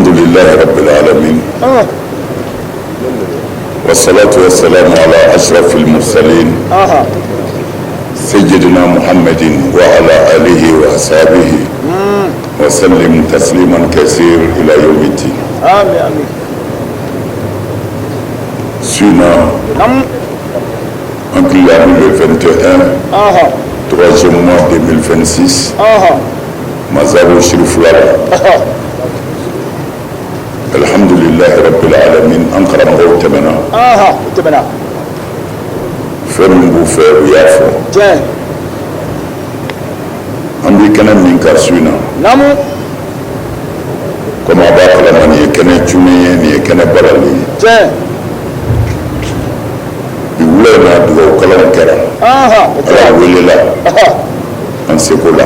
الحمد لله رب العالمين، والصلاة والسلام على أشرف المرسلين، سيدنا محمد وعلى آله وأصحابه وسلم تسليما كثيرا إلى يوم الدين. Amin, amin. Su in na, an tila le 21, troisième mois 2026, Mazaro Shirifula la. Alhamdulilahi rabbil alamin, an karamɔgɔw tɛmɛna. O tɛmɛna. Fɛn min b'u fɛ, u y'a fɔ. An bɛ kɛnɛ min kan su in na, komi a b'a kalama, nin ye kɛnɛ cunnen ye, nin ye kɛnɛ balalen ye. Bi wula in na, dugawu kalanw kɛra. O Ala kɛra. welela an seko la.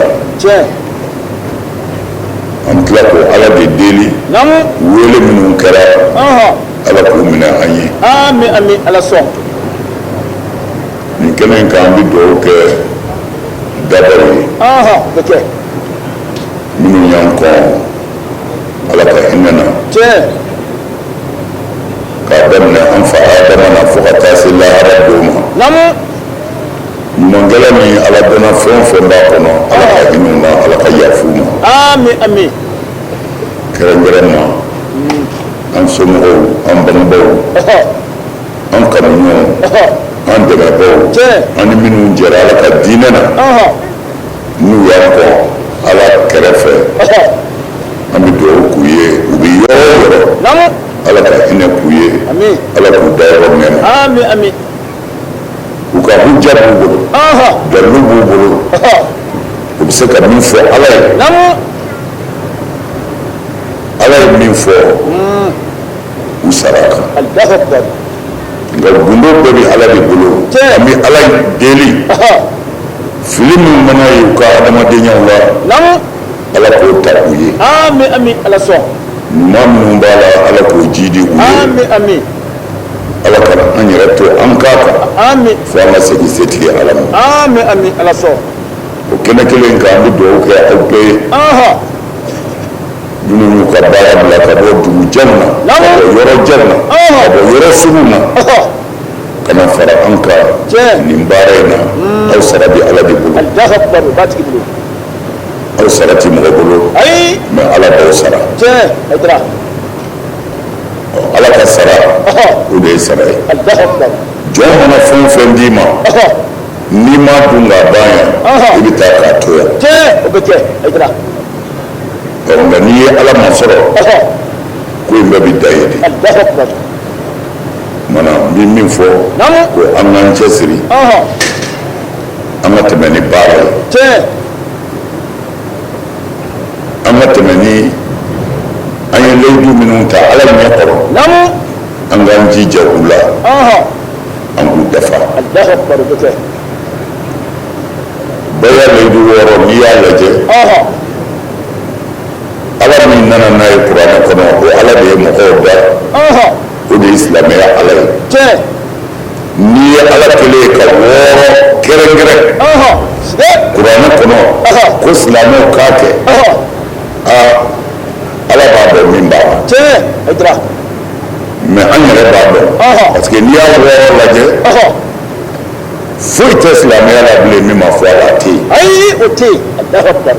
An tila ko Ala de deli, wele minnu kɛra, Ala k'u minɛ an ye. Amin, amin, Ala sɔn. Nin kɛnɛ in kan, an bɛ dugawu kɛ dabaw ye O bɛ kɛ. minnu y'an kɔn, Ala ka hinɛ na, k'a daminɛ an fa Adama na fo ka taa se lahara don ma. Ɲumankɛla ni Ala dɔnna, fɛn o fɛn b'a kɔnɔ, Ala ka hinɛ u na, Ala ka yafa u ma. Amin, amin. Kɛrɛnkɛrɛn ma, an somɔgɔw, an bangebaaw, an kanuɲɔgɔnw, an dɛmɛbaaw, an ni minnu jɛra Ala ka diinɛ na, n'u y'an kɔn Ala kɛrɛfɛ, an bɛ dugawu k'u ye, u bɛ yɔrɔ o yɔrɔ, Ala ka hinɛ k'u ye, Ala k'u dayɔrɔ nɛɛma. Amin, amin. U ka hujja b'u bolo, dalilu b'u bolo, u bɛ se ka min fɔ Ala ye. Ala ye min fɔ, u sara a kan. Allahu akbar. Nka gundo bɛɛ bɛ Ala de bolo. An bɛ Ala deli, fili minnu mana ye u ka adamadenyaw la, Ala k'o ta u ye. Amin, amin, Ala sɔn. Ɲuman minnu b'a la, Ala k'o jidi u ye. Amin, amin. Ala kana an yɛrɛ to an k'a kan fo an ka segin setigi Ala ma. Amin, amin, Ala sɔn. O kɛnɛ kelen kan, an bɛ dugawu kɛ aw bɛɛ ye, minnu y'u ka baara bila ka bɔ dugu janw na, ka bɔ yɔrɔ janw na, ka bɔ yɔrɔ suguw na, ka na fara an kan nin baara in na. Aw sara bɛ Ala de bolo. Allahu akbar, o b'a tigi bolo. Aw sara ti mɔgɔ bolo, Ayi. mais Ala b'aw sara. Tiɲɛ, Hayidara. Ɔ, Ala ka sara, o de ye sara ye. Allahu akbar. Jɔn mana fɛn o fɛn d'i ma, n'i m'a dun k'a ban yan, i bɛ taa k'a to yan. Tiɲɛ, o bɛ kɛ, Hayidara. Ɔ, nka n'i ye Ala masɔrɔ, ko in bɛɛ bɛ da ye de. Allahu akbar. Mana n bɛ min fɔ, ko an k'an cɛsiri, an ka tɛmɛ ni baara ye, an ka tɛmɛ ni an ye layidu minnu ta Ala ɲɛ kɔrɔ, an k'an jija u la, an k'u dafa. Allahu akbar, o bɛ kɛ. Baya layidu wɔɔrɔ, n'i y'a lajɛ, Ala min nana n'a ye kuranɛ kɔnɔ, o Ala de ye mɔgɔw da, o de ye silamɛya Ala ye. N'i ye Ala kelen ye ka wɔɔrɔ kɛrɛnkɛrɛn kuranɛ kɔnɔ ko silamɛw k'a kɛ, aa, Ala b'a dɔn min b'a la. Tiɲɛ, Hayidara. Mais an yɛrɛ b'a dɔn, parce que n'i y'a wɔɔrɔ lajɛ, foyi tɛ silamɛya la bilen min ma fɔ a la, a tɛ yen. Ayi, o tɛ yen. Allahu akbar.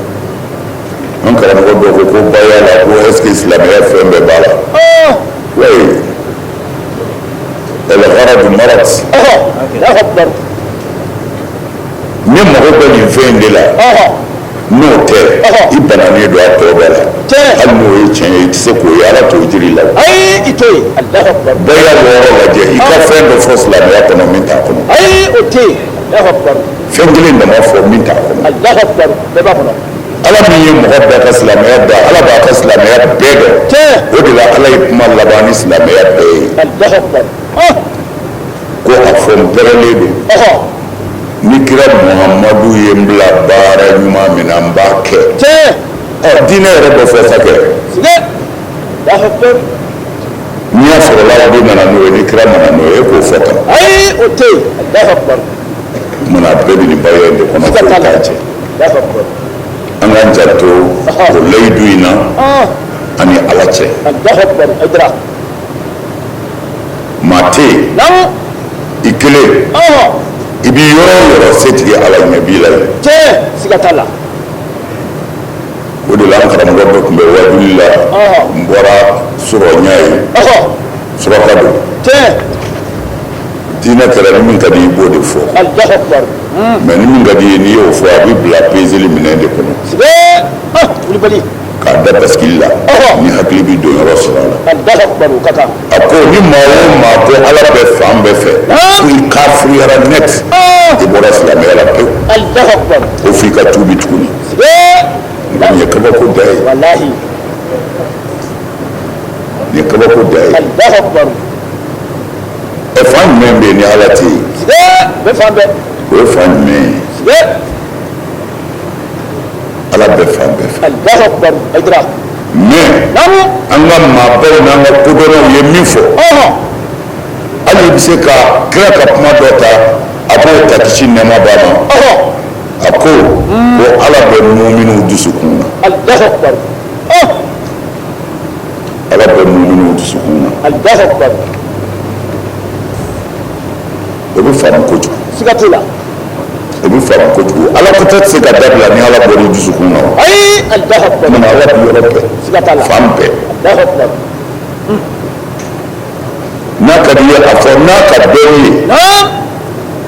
An karamɔgɔ dɔ ko baya la, ko est ce que silamɛya fɛn bɛɛ b'a la? Oui, الغرض مرض. Allahu akbar. Ne mago bɛ nin fɛn in de la, n'o tɛ, i bananen don a tɔ bɛɛ la. Hali n'o ye tiɲɛ ye, i tɛ se k'o ye, Ala t'o jiri la. Ayi, i to yen. Allahu akbar. Baya wɔɔrɔ lajɛ, i ka fɛn dɔ fɔ silamɛya kɔnɔ min t'a kɔnɔ. Ayi, o tɛ yen. Allahu akbar. Fɛn kelen dama fɔ min t'a kɔnɔ. Allahu akbar, bɛɛ b'a kɔnɔ. Ala min ye mɔgɔ bɛɛ ka silamɛya da, Ala b'a ka silamɛya bɛɛ dɔn. O de la Ala ye kuma laban ni silamɛya bɛɛ ye. Allahu akbar. Ko a fɔ, n pɛrɛlen don, ni kira Muhamadu ye n bila baara ɲuman min na, n b'a kɛ. Ɔ, diinɛ yɛrɛ bɛ fɔ sa kɛ. Allahu akbar. N'i y'a sɔrɔ la o nana n'o ye, ni kira nana n'o ye, e k'o fɔ tan. Ayi, o tɛ yen. Allahu akbar. Mana a bɛɛ bɛ nin baya in de kɔnɔ, Siga foyi t'a la. t'a cɛ. Allahu akbar. An k'an janto o layidu in na ani Ala. Ala cɛ. Allahu akbar, Hayidara. Maa tɛ yen. Naamu. I kelen. I b'i yɔrɔ o yɔrɔ, setigi Ala ɲɛ b'i la yen. Tiɲɛ, siga t'a la. O de la, an karamɔgɔ dɔ tun bɛ wajuli la. N bɔra surɔnya ye. Suraka don. Diinɛ kɛra ni min ka di i b'o de fɔ. Allahu akbar. Mais ni min ka di i ye, n'i y'o fɔ, a bɛ bila peseli minɛn de kɔnɔ. Siga, wulibali. K'a da basikili la. Ni hakili bɛ don yɔrɔ sɔrɔ a la. Allahu akbar, o ka kan. A ko ni maa o maa ko Ala bɛ fan bɛɛ fɛ, ko i kafiriyara net, i bɔra silamɛya la pewu. Allahu akbar. Ko f'i ka tuubi tuguni. Siga. Nin ye kabako da ye. Walahi. Nin ye kabako da ye. Allahu akbar. Ɛ, fan jumɛn bɛ yen ni Ala tɛ yen? Siga, bɛ fan bɛɛ. O ye fan jumɛn ye? Siga. Ala bɛ fan bɛɛ fɛ. Allahu akbar, Hayidara. Mais Naamu. an ka maabaw n'an ka kodɔnnaw ye min fɔ, hali i bɛ se ka kira ka kuma dɔ ta, a b'o ta, kisi nɛɛma b'a ma. A ko ko Ala bɛ muminiw dusukun na. Allahu akbar. Ala bɛ muminiw dusukun na. Allahu akbar. O bɛ faamu kojugu. Siga t'o la. O bɛ faamu kojugu. Ala ko tɛ se ka dabila ni Ala bɔra i dusukun na o. Ayi, Allahu akbar. Kuma Ala bɛ yɔrɔ bɛɛ. Siga t'a la. Fan bɛɛ. Allahu akbar. N'a ka di i ye a fɔ, n'a ka dɔn i ye. Naam.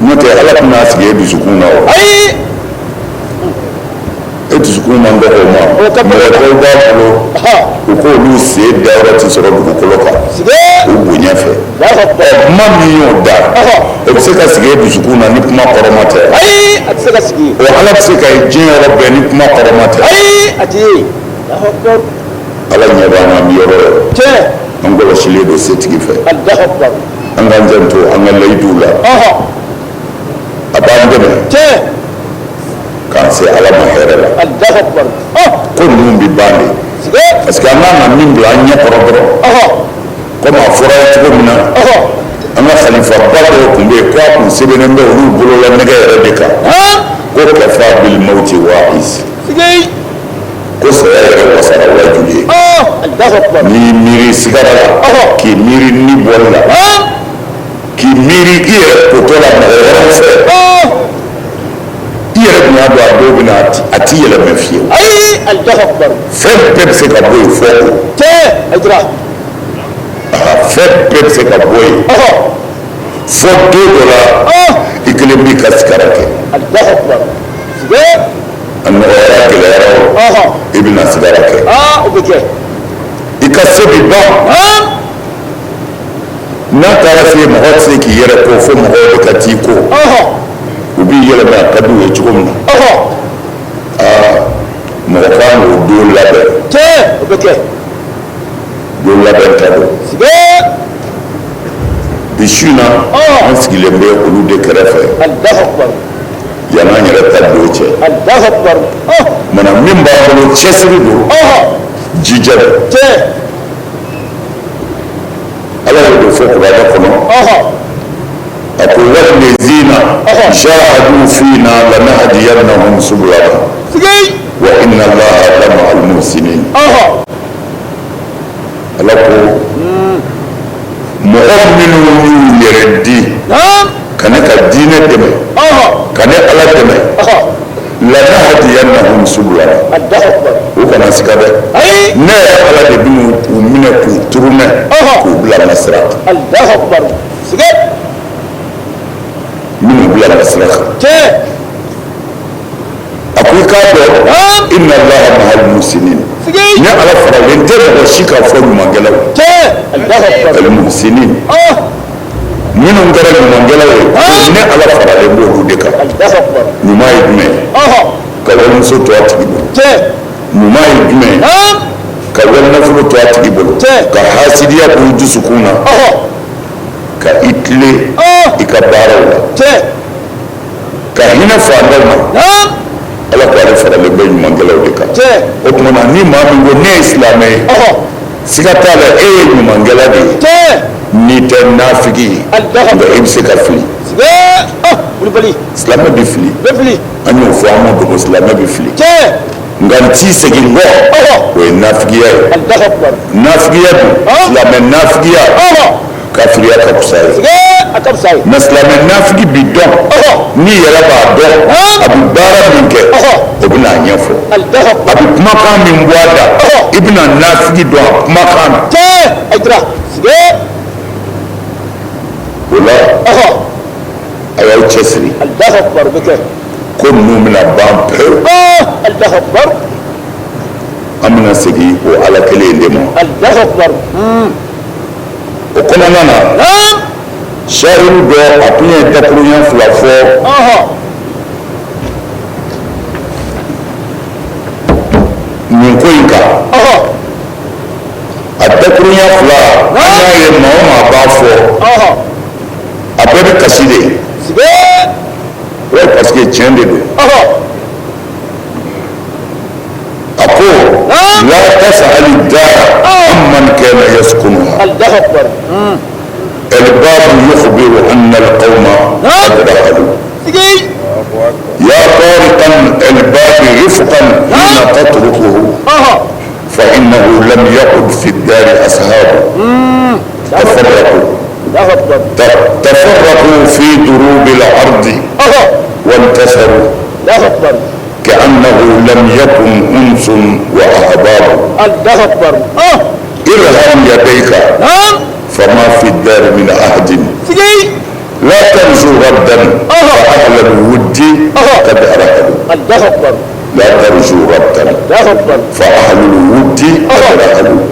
N'o tɛ, Ala tɛna sigi e dusukun na o. Ayi. E dusukun man dɔgɔ o ma. O ka mɔgɔ dɔw b'a bolo, u k'olu sen dayɔrɔ ti sɔrɔ dugukolo kan. Siga. U bonya fɛ. Allahu akbar. Ɛ, kuma min y'o da, o bɛ se ka sigi e dusukun na ni kuma kɔrɔma tɛ? Ayi, a tɛ se ka sigi. O Ala bɛ se ka ye diɲɛ yɔrɔ bɛɛ ni kuma kɔrɔma tɛ? Ayi, a tɛ ye. Allahu akbar. Ala ɲɛ b'an na, an bɛ yɔrɔ o yɔrɔ. An kɔlɔsilen don setigi fɛ. Allahu akbar. An k'an janto an ka layiduw la. A b'an dɛmɛ k'an se Ala ma hɛrɛ la. Allahu akbar. Ko ninnu bɛ ban de. Siga. Parce que an kan ka min bila an ɲɛ kɔrɔ dɔrɔn, komi a fɔra ye cogo min na, an ka khalifaba dɔw tun bɛ yen ko a tun sɛbɛnnen bɛ olu bolola nɛgɛ yɛrɛ de kan ko kafa bil mawti wa'is. Siga. Ko saya yɛrɛ wasara wajuli ye. Allahu akbar. N'i miiri sigara la, k'i miiri ni bɔli la, k'i miiri i yɛrɛ kotɔ la mɔgɔ wɛrɛw fɛ, i yɛrɛ tun y'a dɔn a dɔw bɛ na, a ti yɛlɛmɛ fiyewu. Ayi, Allahu akbar. Fɛn bɛɛ bɛ se ka bɔ yen fɔ o. Tiɲɛ, Hayidara. Fɛn bɛɛ bɛ se ka bɔ yen fɔ don dɔ la, i kelen b'i ka sigara kɛ. Allahu akbar. Siga. A nɔgɔyara, a gɛlɛyara o, i bɛna sigara kɛ. O bɛ kɛ. I ka se bi ban. N'a taara se, mɔgɔ tɛ se k'i yɛrɛ ko fo mɔgɔw de ka t'i ko. U b'i yɛlɛma, a ka d'u ye cogo min na. Aa, mɔgɔ kan k'o don labɛn. Tiɲɛ, o bɛ kɛ. Don labɛn ta don. Siga. Bi su in na, an sigilen bɛ olu de kɛrɛfɛ. Allahu akbar. Yan'an yɛrɛ ta don cɛ. Allahu akbar. Mana min b'an bolo, cɛsiri don, jija don. Ala y'o de fɔ kuranɛ kɔnɔ. A ko wallazina jahadu fina lanahdiyannahum subulana wa inna Allaha lama'al muhsinin. Ala ko mɔgɔ minnu y'u yɛrɛ di ka ne ka diinɛ dɛmɛ, ka ne Ala dɛmɛ, lanahdiyannahum subulana. Allahu akbar. U kana siga dɛ. Ayi. Ne yɛrɛ Ala de bɛna u minɛ k'u turunɛ, k'u bila n ka sira kan. Allahu akbar. Siga. N bɛn'u bila n ka sira kan. A ko i k'a dɔn, inna Allaha ma'al muhsinin. Siga. Ne Ala faralen tɛ mɔgɔ si kan fɔ ɲumankɛlaw. Allahu akbar. Al muhsinin. Minnu kɛra ɲumankɛlaw ye, ne Ala faralen b'olu de kan. Allahu akbar. Ɲuman ye jumɛn ye? Ka walimuso to a tigi bolo. Ɲuman ye jumɛn ye? Ka wali nafolo to a tigi bolo. Ka hasidiya bɔ i dusukun na. Ka i tilen i ka baaraw la. Ka hinɛ faantanw na. Ala ko ale faralen bɛ ɲumankɛlaw de kan. O tuma na, ni maa min ko ne ye silamɛ ye, siga t'a la, e ye ɲumankɛla de ye. N'i tɛ nafigi ye, nka e bɛ se ka fili. Siga. Wulibali. Silamɛ bɛ fili. Bɛ fili. An y'o fɔ, an m'o dogo, silamɛ bɛ fili. Nka n t'i segin kɔ, o ye nafigiya ye. Nafigiya dun, silamɛ nafigiya, kafiriya ka fisa ye. Mais silamɛ nafigi bi dɔn, n'i yɛrɛ b'a dɔn, a bɛ baara min kɛ, o bɛna a ɲɛfɔ, a bɛ kumakan min bɔ a da, i bɛna nafigi dɔn a kumakan na. O la, a y'aw cɛsiri ko ninnu bɛna ban pewu. An bɛna segin o Ala kelen in de ma. O kɔnɔna na, sayiru dɔ, a tun ye dakuruɲɛ fila fɔ nin ko in kan. A dakuruɲɛ fila, an y'a ye maa o maa b'a fɔ, a bɛɛ bɛ kasi de ouais, parce que tiɲɛ de don. A ko: la tas'ali dara amman kana yaskunuha, الباب يخبر أن القوم قد رحلوا. يا طارقا الباب رفقا حين تطرقه، فإنه لم يعد في الدار أصحاب، تفرقوا تفرقوا في دروب الأرض وانتثروا كأنه لم يكن أنس وأحباب. ارحم يديك فما في الدار من أحد، لا ترجو ردا فأهل الود قد رحلوا. لا ترجو ردا فأهل الود قد رحلوا.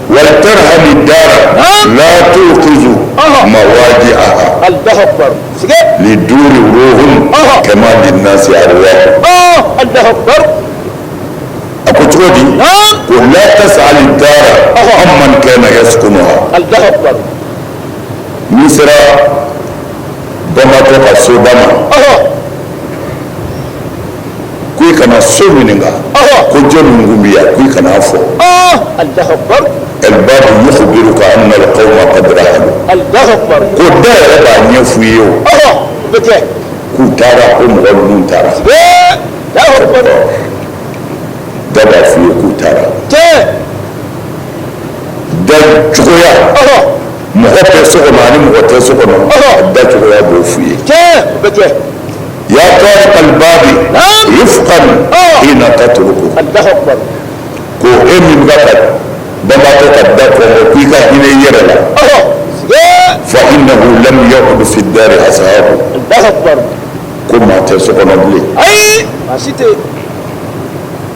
ولترحم الدار لا توقظ مواجعها، للدور روح كما للناس أرواح. A ko cogo di? Ko la tas'al dara amman kana yaskunuha. N'i sera banbaatɔ ka soda ma, ko i kana so ɲininka ko jɔnni kun bɛ yan, ko i kana fɔ. الباب يخبرك أن القوم قد رحلوا. Ko da yɛrɛ b'a ɲɛf'u ye o k'u taara, ko mɔgɔ ninnu taara. Da b'a f'u ye k'u taara. Da cogoya, mɔgɔ tɛ so kɔnɔ ani mɔgɔ tɛ so kɔnɔ, da cogoya b'o f'u ye. يا طارق الباب رفقا حين تطرقه, ko e min bɛ ka banbaatɔ ka da kɔngɔ, k'i ka hinɛ i yɛrɛ la. فإنه لم يعد في الدار أصحاب, ko maa tɛ so kɔnɔ bilen.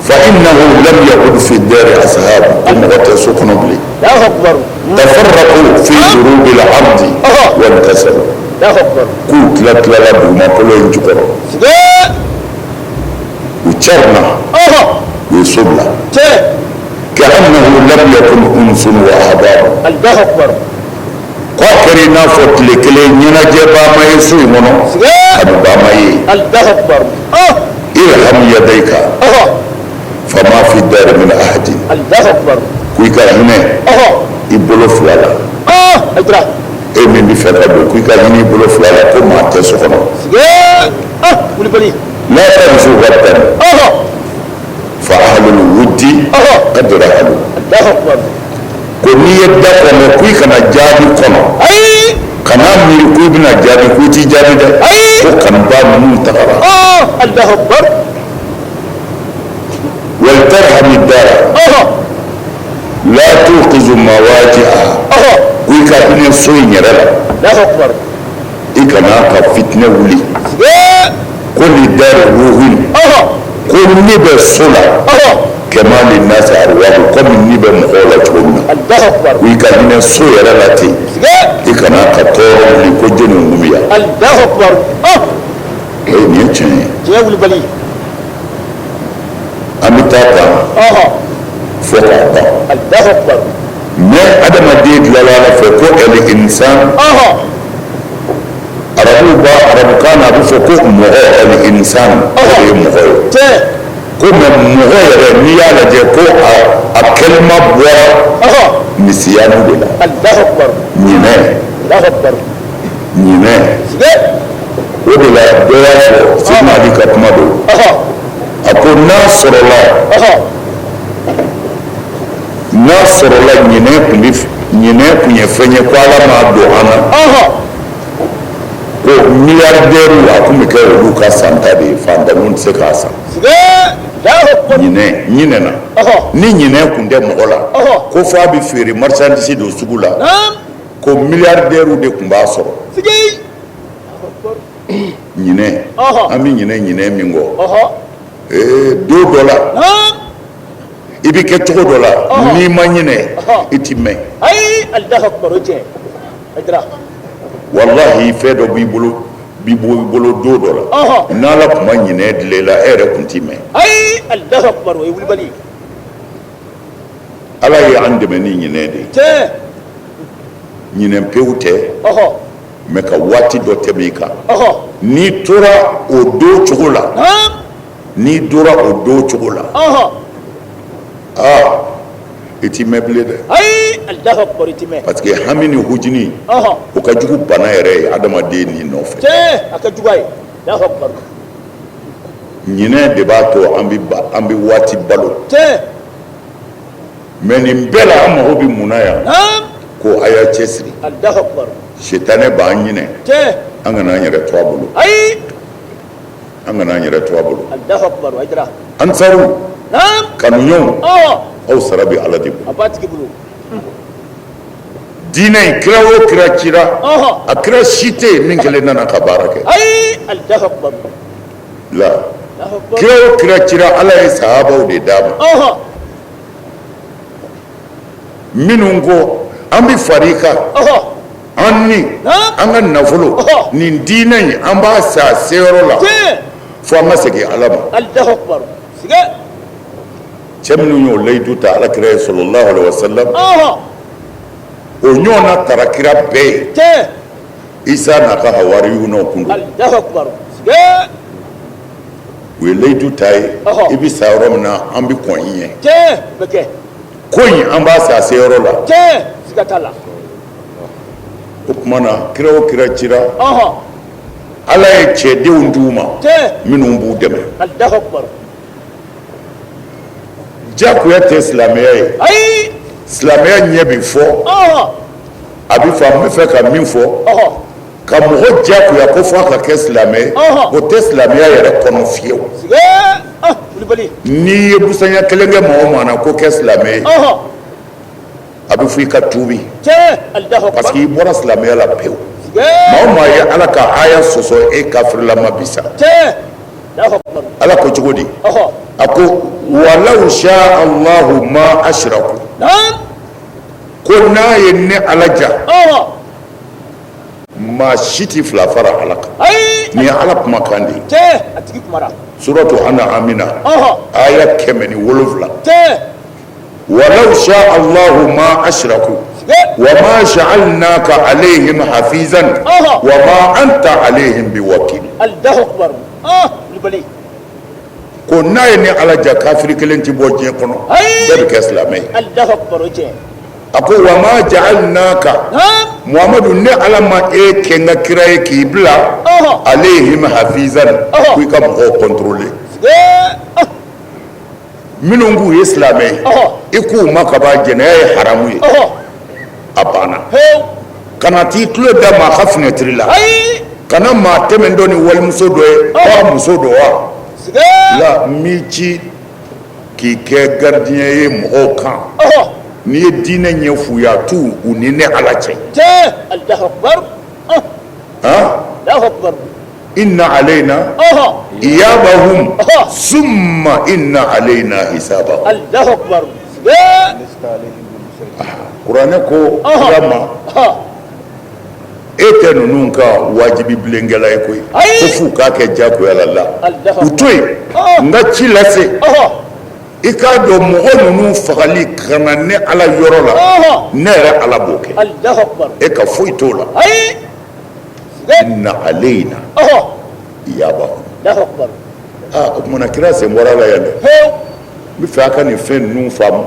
فإنه لم يعد في الدار أصحاب, ko mɔgɔ tɛ so kɔnɔ bilen. تفرقوا في دروب الأرض وانتثروا, k'u tila tilala dugumakolo in jukɔrɔ, u carina, u ye so bila. كأنه لم يكن أنس وأحباب, k'a kɛra i n'a fɔ tile kelen ɲɛnajɛbaa ma ye so in kɔnɔ, kanubaa ma ye. ارحم يديك فما في الدار من أحد, ko i ka hinɛ i bolo fila la. E min bɛ fɛ ka don, ko i ka hinɛ i bolo fila la, ko maa tɛ so kɔnɔ. لا ترجو ردا فأهل الود قد رحلوا. Ko n'i ye da kɔnɔ, ko i kana jaabi kɔnɔ, kana miiri ko i bɛna jaabi, ko i t'i jaabi dɛ, ko kanubaa ninnu tagara. ولترحم الدار لا توقظ مواجعها, ko i ka hinɛ so in yɛrɛ la, i kana ka fitinɛ wuli. Ko للدار روح, ko ni bɛ so la, كما للناس أرواح, komi ni bɛ mɔgɔw la cogo min na, ko i ka hinɛ so yɛrɛ la ten, i kana ka tɔɔrɔ wuli ko jɔnni kun bɛ yan. Ee, nin ye tiɲɛ ye. An bɛ taa tan fo k'a ban. Mais adamaden dilanla Ala fɛ ko الإنسان. Arabuw b'a arabukan na, a bɛ fɔ ko mɔgɔ, الإنسان, o de ye mɔgɔ ye. Ko mais mɔgɔ yɛrɛ, n'i y'a lajɛ, ko a kɛlima bɔra misiyanu de la, ɲinɛ ɲinɛ. O de la dɔ y'a fɔ, Sidina Ali ka kuma don. A ko n'a sɔrɔla ɲinɛ kun ye fɛn ye ko Ala m'a don an na, ko milliardaire, a kun bɛ kɛ olu ka santa de ye, fantanw tɛ se k'a san. Ɲinɛ ɲinɛna, ni ɲinɛ kun tɛ mɔgɔ la, ko f'a bɛ feere marchandise don sugu la, ko milliardaire de tun b'a sɔrɔ. Ɲinɛ, an bɛ ɲinɛ ɲinɛ min kɔ, ee, don dɔ la, i bɛ kɛ cogo dɔ la, n'i ma ɲinɛ, i ti mɛn. Ayi, Alahu akibaru, o tiɲɛ Hayidara. Walahi, fɛn dɔ b'i bolo, b'i bolo don dɔ la, n'Ala tun ma ɲinɛ dilan i la, e yɛrɛ tun ti mɛn. Ayi, Alahu akibaru, o ye wulibali ye. Ala ye an dɛmɛ ni ɲinɛ de ye. Ɲinɛ pewu tɛ, mais ka waati dɔ tɛmɛ i kan, n'i tora o don cogo la, n'i tora o don cogo la, aa, i ti mɛn bilen dɛ. Ayi, Alahu akibaru, i ti mɛn. Parce que hami ni hujuni, o ka jugu bana yɛrɛ ye adamaden ni nɔfɛ. Tiɲɛ, a ka jugu a ye, Alahu akibaru. Ɲinɛ de b'a to an bɛ waati balo. Mais nin bɛɛ la, an mago bɛ mun na yan? Ko a y'a cɛsiri. Alahu akibaru. Sitanɛ b'an ɲinɛ. An kana an yɛrɛ to a bolo. Ayi. An kana an yɛrɛ to a bolo. Alahu akibaru, Hayidara. Ansaru kanuɲɔgɔnw, aw sara bɛ Ala de bolo. A b'a tigi bolo. Diinɛ in, kira o kira cira, a kira si tɛ yen min kelen nana ka baara kɛ. Ayi, Alahu akibaru. La, Alahu akibaru. kira o kira cira, Ala ye sahabaw de d'a ma, minnu ko an bɛ far'i kan, an ni an ka nafolo, nin diinɛ in, an b'a sa a seyɔrɔ la, fo an ka segin Ala ma. Alahu akibaru, sigɛ. Cɛ minnu y'o layidu ta Ala kira ye, sallallahu alaihi wasallam, o ɲɔgɔnna tara kira bɛɛ ye. Isa n'a ka hawariyunaw kun don. Alahu akibaru, sigɛ. U ye layidu ta ye, i bɛ sa yɔrɔ min na, an bɛ kɔn i ɲɛ. Tiɲɛ bɛ kɛ. Ko in, an b'a sa a seyɔrɔ la. Tiɲɛ, siga t'a la. O tuma na, kira o kira cira, Ala ye cɛdenw d'u ma minnu b'u dɛmɛ. Alahu akibaru. Jagoya tɛ silamɛya ye. Ayi. Silamɛya ɲɛ bɛ fɔ, a bɛ fɔ, an bɛ fɛ ka min fɔ, ka mɔgɔ jagoya ko fɔ a ka kɛ silamɛ ye, o tɛ silamɛya yɛrɛ kɔnɔ fiyewu. Sigɛ, ah, wulibali. N'i ye busanya kelen kɛ mɔgɔ o maa na ko kɛ silamɛ ye, a bɛ fɔ i ka tuubi, Alahu parce que akibaru. i bɔra silamɛya la pewu. Sigɛ. Maa o maa ye Ala ka aya sɔsɔ, e kafirilama bi sa. Alahu akibaru. Ala ko cogo di? A ko walaw sha Allahu ma ashraku, ko n'a ye ne Ala ja, maa si tɛ fila fara Ala kan. Ayi. Nin ye Ala kumakan de ye. Tiɲɛ, a tigi kumara. Suratu An'amina, aya 107. Walaw sha Allahu ma ashraku wa ma ja'alnaka alayhim hafizan wa ma anta alayhim biwakil. Alahu akibaru, ah, wulibali. Ko n'a ye ne Ala ja, kafiri kelen tɛ bɔ diɲɛ kɔnɔ, Ayi. bɛɛ bɛ kɛ silamɛ ye. Alahu akibaru, o tiɲɛ. A ko wa ma ja'alnaka, Muhamadu, ne Ala ma e kɛ n ka kira ye k'i bila alayhim hafizan, ko i ka mɔgɔw contrôler. Sigɛ, ah. Minnu k'u ye silamɛ ye, i k'u ma ka ban, jɛnɛya ye haramu ye, a banna. Pewu. Kana t'i tulo da maa ka fenêtre la. Ayi. Kana maa tɛmɛ dɔ ni walimuso dɔ ye ko a muso don wa. Sigɛ. La, n b'i ci k'i kɛ gardien ye mɔgɔw kan. N'i ye diinɛ ɲɛf'u ye, a t'u u ni ne Ala cɛ. Tiɲɛ, Alahu akibaru, ah. Han. Alahu akibaru. Inna alayna iyabahum summa inna alayna hisabahum. Alahu akibaru, sigɛ. Kuranɛ ko kira ma, e tɛ ninnu ka wajibi bilenkɛla ye koyi. Ayi. Ko f'u k'a kɛ jagoya la la. Alahu. U to yen, n ka ci lase. I k'a dɔn, mɔgɔ ninnu fagali ka na ne Ala yɔrɔ la, ne yɛrɛ Ala b'o kɛ. Alahu akibaru. E ka foyi t'o la. Ayi, sigɛ. Inna alayna iyabahum. Alahu akibaru. Aa, o kumana kira sen bɔra a la yan dɛ. Pewu. N bɛ fɛ a ka nin fɛn ninnu faamu,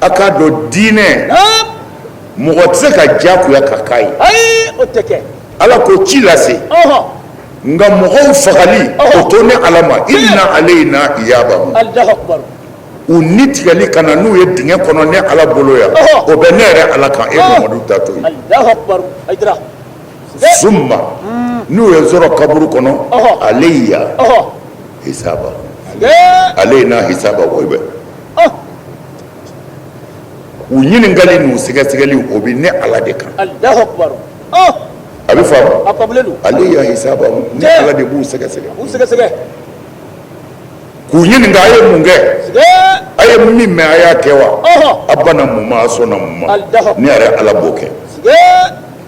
a k'a dɔn diinɛ, mɔgɔ tɛ se ka diyagoya ka k'a ye. Ayi, o tɛ kɛ. Ala ko ci lase. Nka mɔgɔw fagali, o to ne Ala ma, inna aleyina iyabahum, u ni tigɛli ka na n'u ye dingɛ kɔnɔ ne Ala bolo yan, o bɛ ne yɛrɛ Ala kan, e Mamadu ta to yen. Summa, n'u ye sɔrɔ kaburu kɔnɔ, aleya hisaba, aleyina hisaba, o bɛ u ɲininkali n'u sɛgɛsɛgɛli, o bɛ ne Ala de kan. A bɛ faamu, aleya hisaba, ne Ala de b'u sɛgɛsɛgɛ k'u ɲininka, a ye mun kɛ, a ye min mɛn, a y'a kɛ wa? A banna mun ma, a sɔnna mun ma? Ne yɛrɛ Ala b'o kɛ.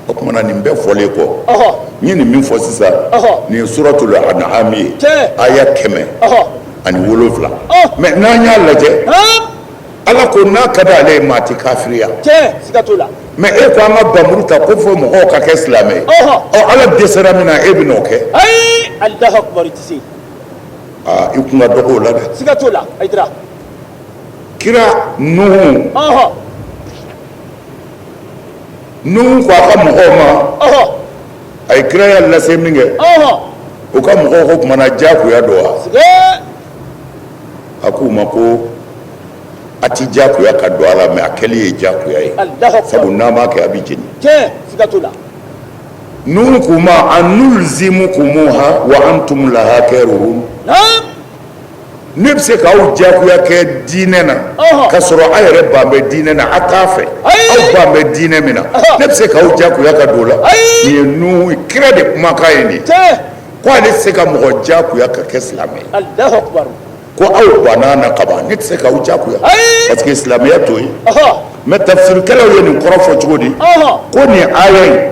O tuma na, nin bɛɛ fɔlen kɔ, n ye nin min fɔ sisan, nin ye suratul an'am ye, aya 107. Mais n'an y'a lajɛ, Ala ko n'a ka di ale ye, maa tɛ kafiriya. Mais e ko an ka bamuru ta ko fo mɔgɔw ka kɛ silamɛ ye. Ɔ, Ala dɛsɛra min na, e bɛ n'o kɛ? Aa, i kun ka dɔgɔ o la dɛ. Siga t'o la, Hayidara. Kira Nuhu, Nuhu ko a ka mɔgɔw ma, a ye kiraya lase min kɛ, o ka mɔgɔw ko tuma na, diyagoya don wa? A k'u ma ko a ti diyagoya ka don a la, mais a kɛli ye diyagoya ye, sabu n'a m'a kɛ, a bɛ jeni. Siga t'o la. Nuhu k'u ma, anulzimukumuha wa antum laha karihun, ne bɛ se k'aw diyagoya kɛ diinɛ na ka sɔrɔ aw yɛrɛ ban bɛ diinɛ na, a t'a fɛ, aw ban bɛ diinɛ min na, ne bɛ se k'aw diyagoya ka don o la? Nin ye Nuhu kira de kumakan ye nin ye, ko ale tɛ se ka mɔgɔ diyagoya ka kɛ silamɛ ye. Ko aw banna na kaban, ne tɛ se k'aw diyagoya, parce que silamɛya t'o ye. Mais tafsirikɛlaw ye nin kɔrɔ fɔ cogo di? Ko nin aya in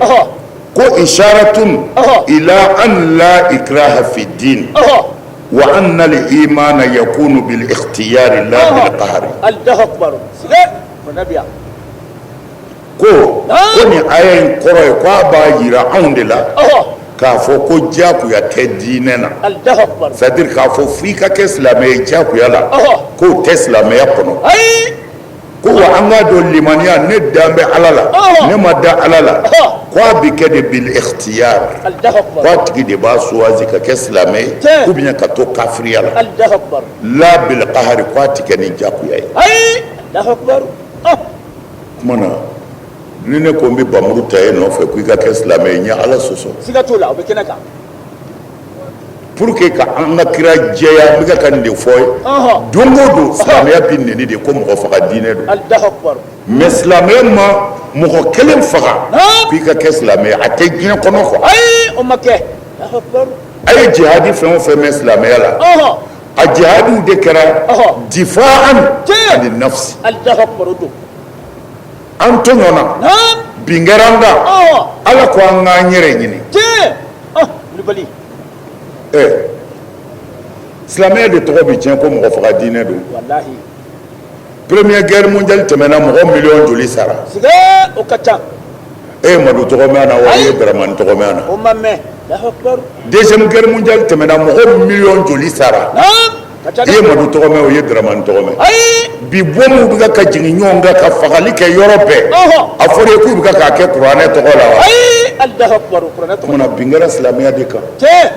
ko isharatun ila an la ikraha fi din wa anna al imana yakunu bil ikhtiyari la bil qahri. Ko nin aya in kɔrɔ ye ko a b'a jira anw de la k'a fɔ ko diyagoya tɛ diinɛ na, c'est à dire k'a fɔ f'i ka kɛ silamɛ ye diyagoya la, k'o tɛ silamɛya kɔnɔ. Ko wa an k'a dɔn, limaniya, ne dan bɛ Ala la, ne ma da Ala la, ko a bɛ kɛ de bil ikhtiyar, ko a tigi de b'a choisi ka kɛ silamɛ ye ou bien ka to kafiriya la, la bil qahri, ko a tɛ kɛ ni diyagoya ye. Tuma na, ni ne ko n bɛ bamuru ta e nɔfɛ ko i ka kɛ silamɛ ye, n ye Ala sɔsɔ. Siga t'o la, o bɛ kɛnɛ kan. Pour que ka an ka kira jɛya, n bɛ ka nin de fɔ ye. Don o don, silamɛya bɛ neni de ko mɔgɔ faga diinɛ don. Mais silamɛya ma mɔgɔ kelen faga k'i ka kɛ silamɛ ye, a tɛ diɲɛ kɔnɔ quoi. Ayi, o ma kɛ. A ye jihadi fɛn o fɛn mɛn silamɛya la, a jihadiw de kɛra difaan ani nafsi. An tɔɲɔna, bin kɛra an kan, Ala ko an k'an yɛrɛ ɲini. Ɛ, silamɛya de tɔgɔ bɛ tiɲɛ ko mɔgɔ faga diinɛ don. Première guerre mondiale tɛmɛna, mɔgɔ miliyɔn joli sara? O ka ca. E ye Madu tɔgɔ mɛn a na wa? E ye Daramani tɔgɔ mɛn a na? O ma mɛn. Deuxième guerre mondiale tɛmɛna, mɔgɔ miliyɔn joli sara? I ye Madu tɔgɔ mɛn o, i ye Daramani tɔgɔ mɛn? Bi bɔnbɔnw bɛ ka jigin ɲɔgɔn kan ka fagali kɛ yɔrɔ bɛɛ, a fɔra i k'u bɛ k'a kɛ kuranɛ tɔgɔ la wa? Tuma na, bin kɛra silamɛya de kan.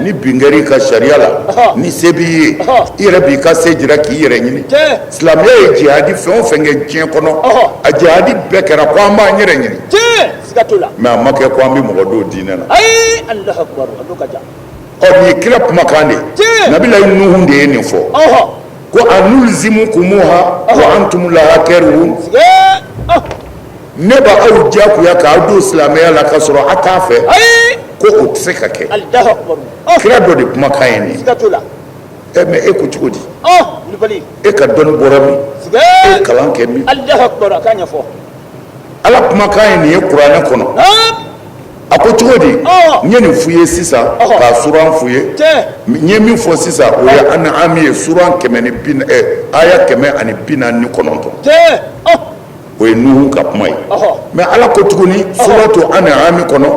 Ni bin kɛra i ka sariya la, ni se b'i ye, i yɛrɛ b'i ka se jira k'i yɛrɛ ɲini. Silamɛya ye jihadi fɛn o fɛn kɛ diɲɛ kɔnɔ, a jihadi bɛɛ kɛra ko an b'an yɛrɛ ɲini, mais a ma kɛ ko an bɛ mɔgɔ don diinɛ na. Ɔ, nin ye kira kumakan de ye, nabilayi Nuhu de ye nin fɔ ko anulzimukumuha wa antum laha karihun, ne b'aw diyagoya k'aw don silamɛya la ka sɔrɔ a t'a fɛ, ko o tɛ se ka kɛ. Kira dɔ de kumakan ye nin ye. Ɛ, mais e ko cogo di? E ka dɔnni bɔra min? E ye kalan kɛ min? Ala kumakan ye nin ye kuranɛ kɔnɔ. A ko cogo di? N ye nin f'u ye sisan k'a suran f'u ye. N ye min fɔ sisan, o ye An'ami ye, suran kɛmɛ ni bi aya 149, o ye Nuhu ka kuma ye. Mais Ala ko tuguni suratu An'ami kɔnɔ,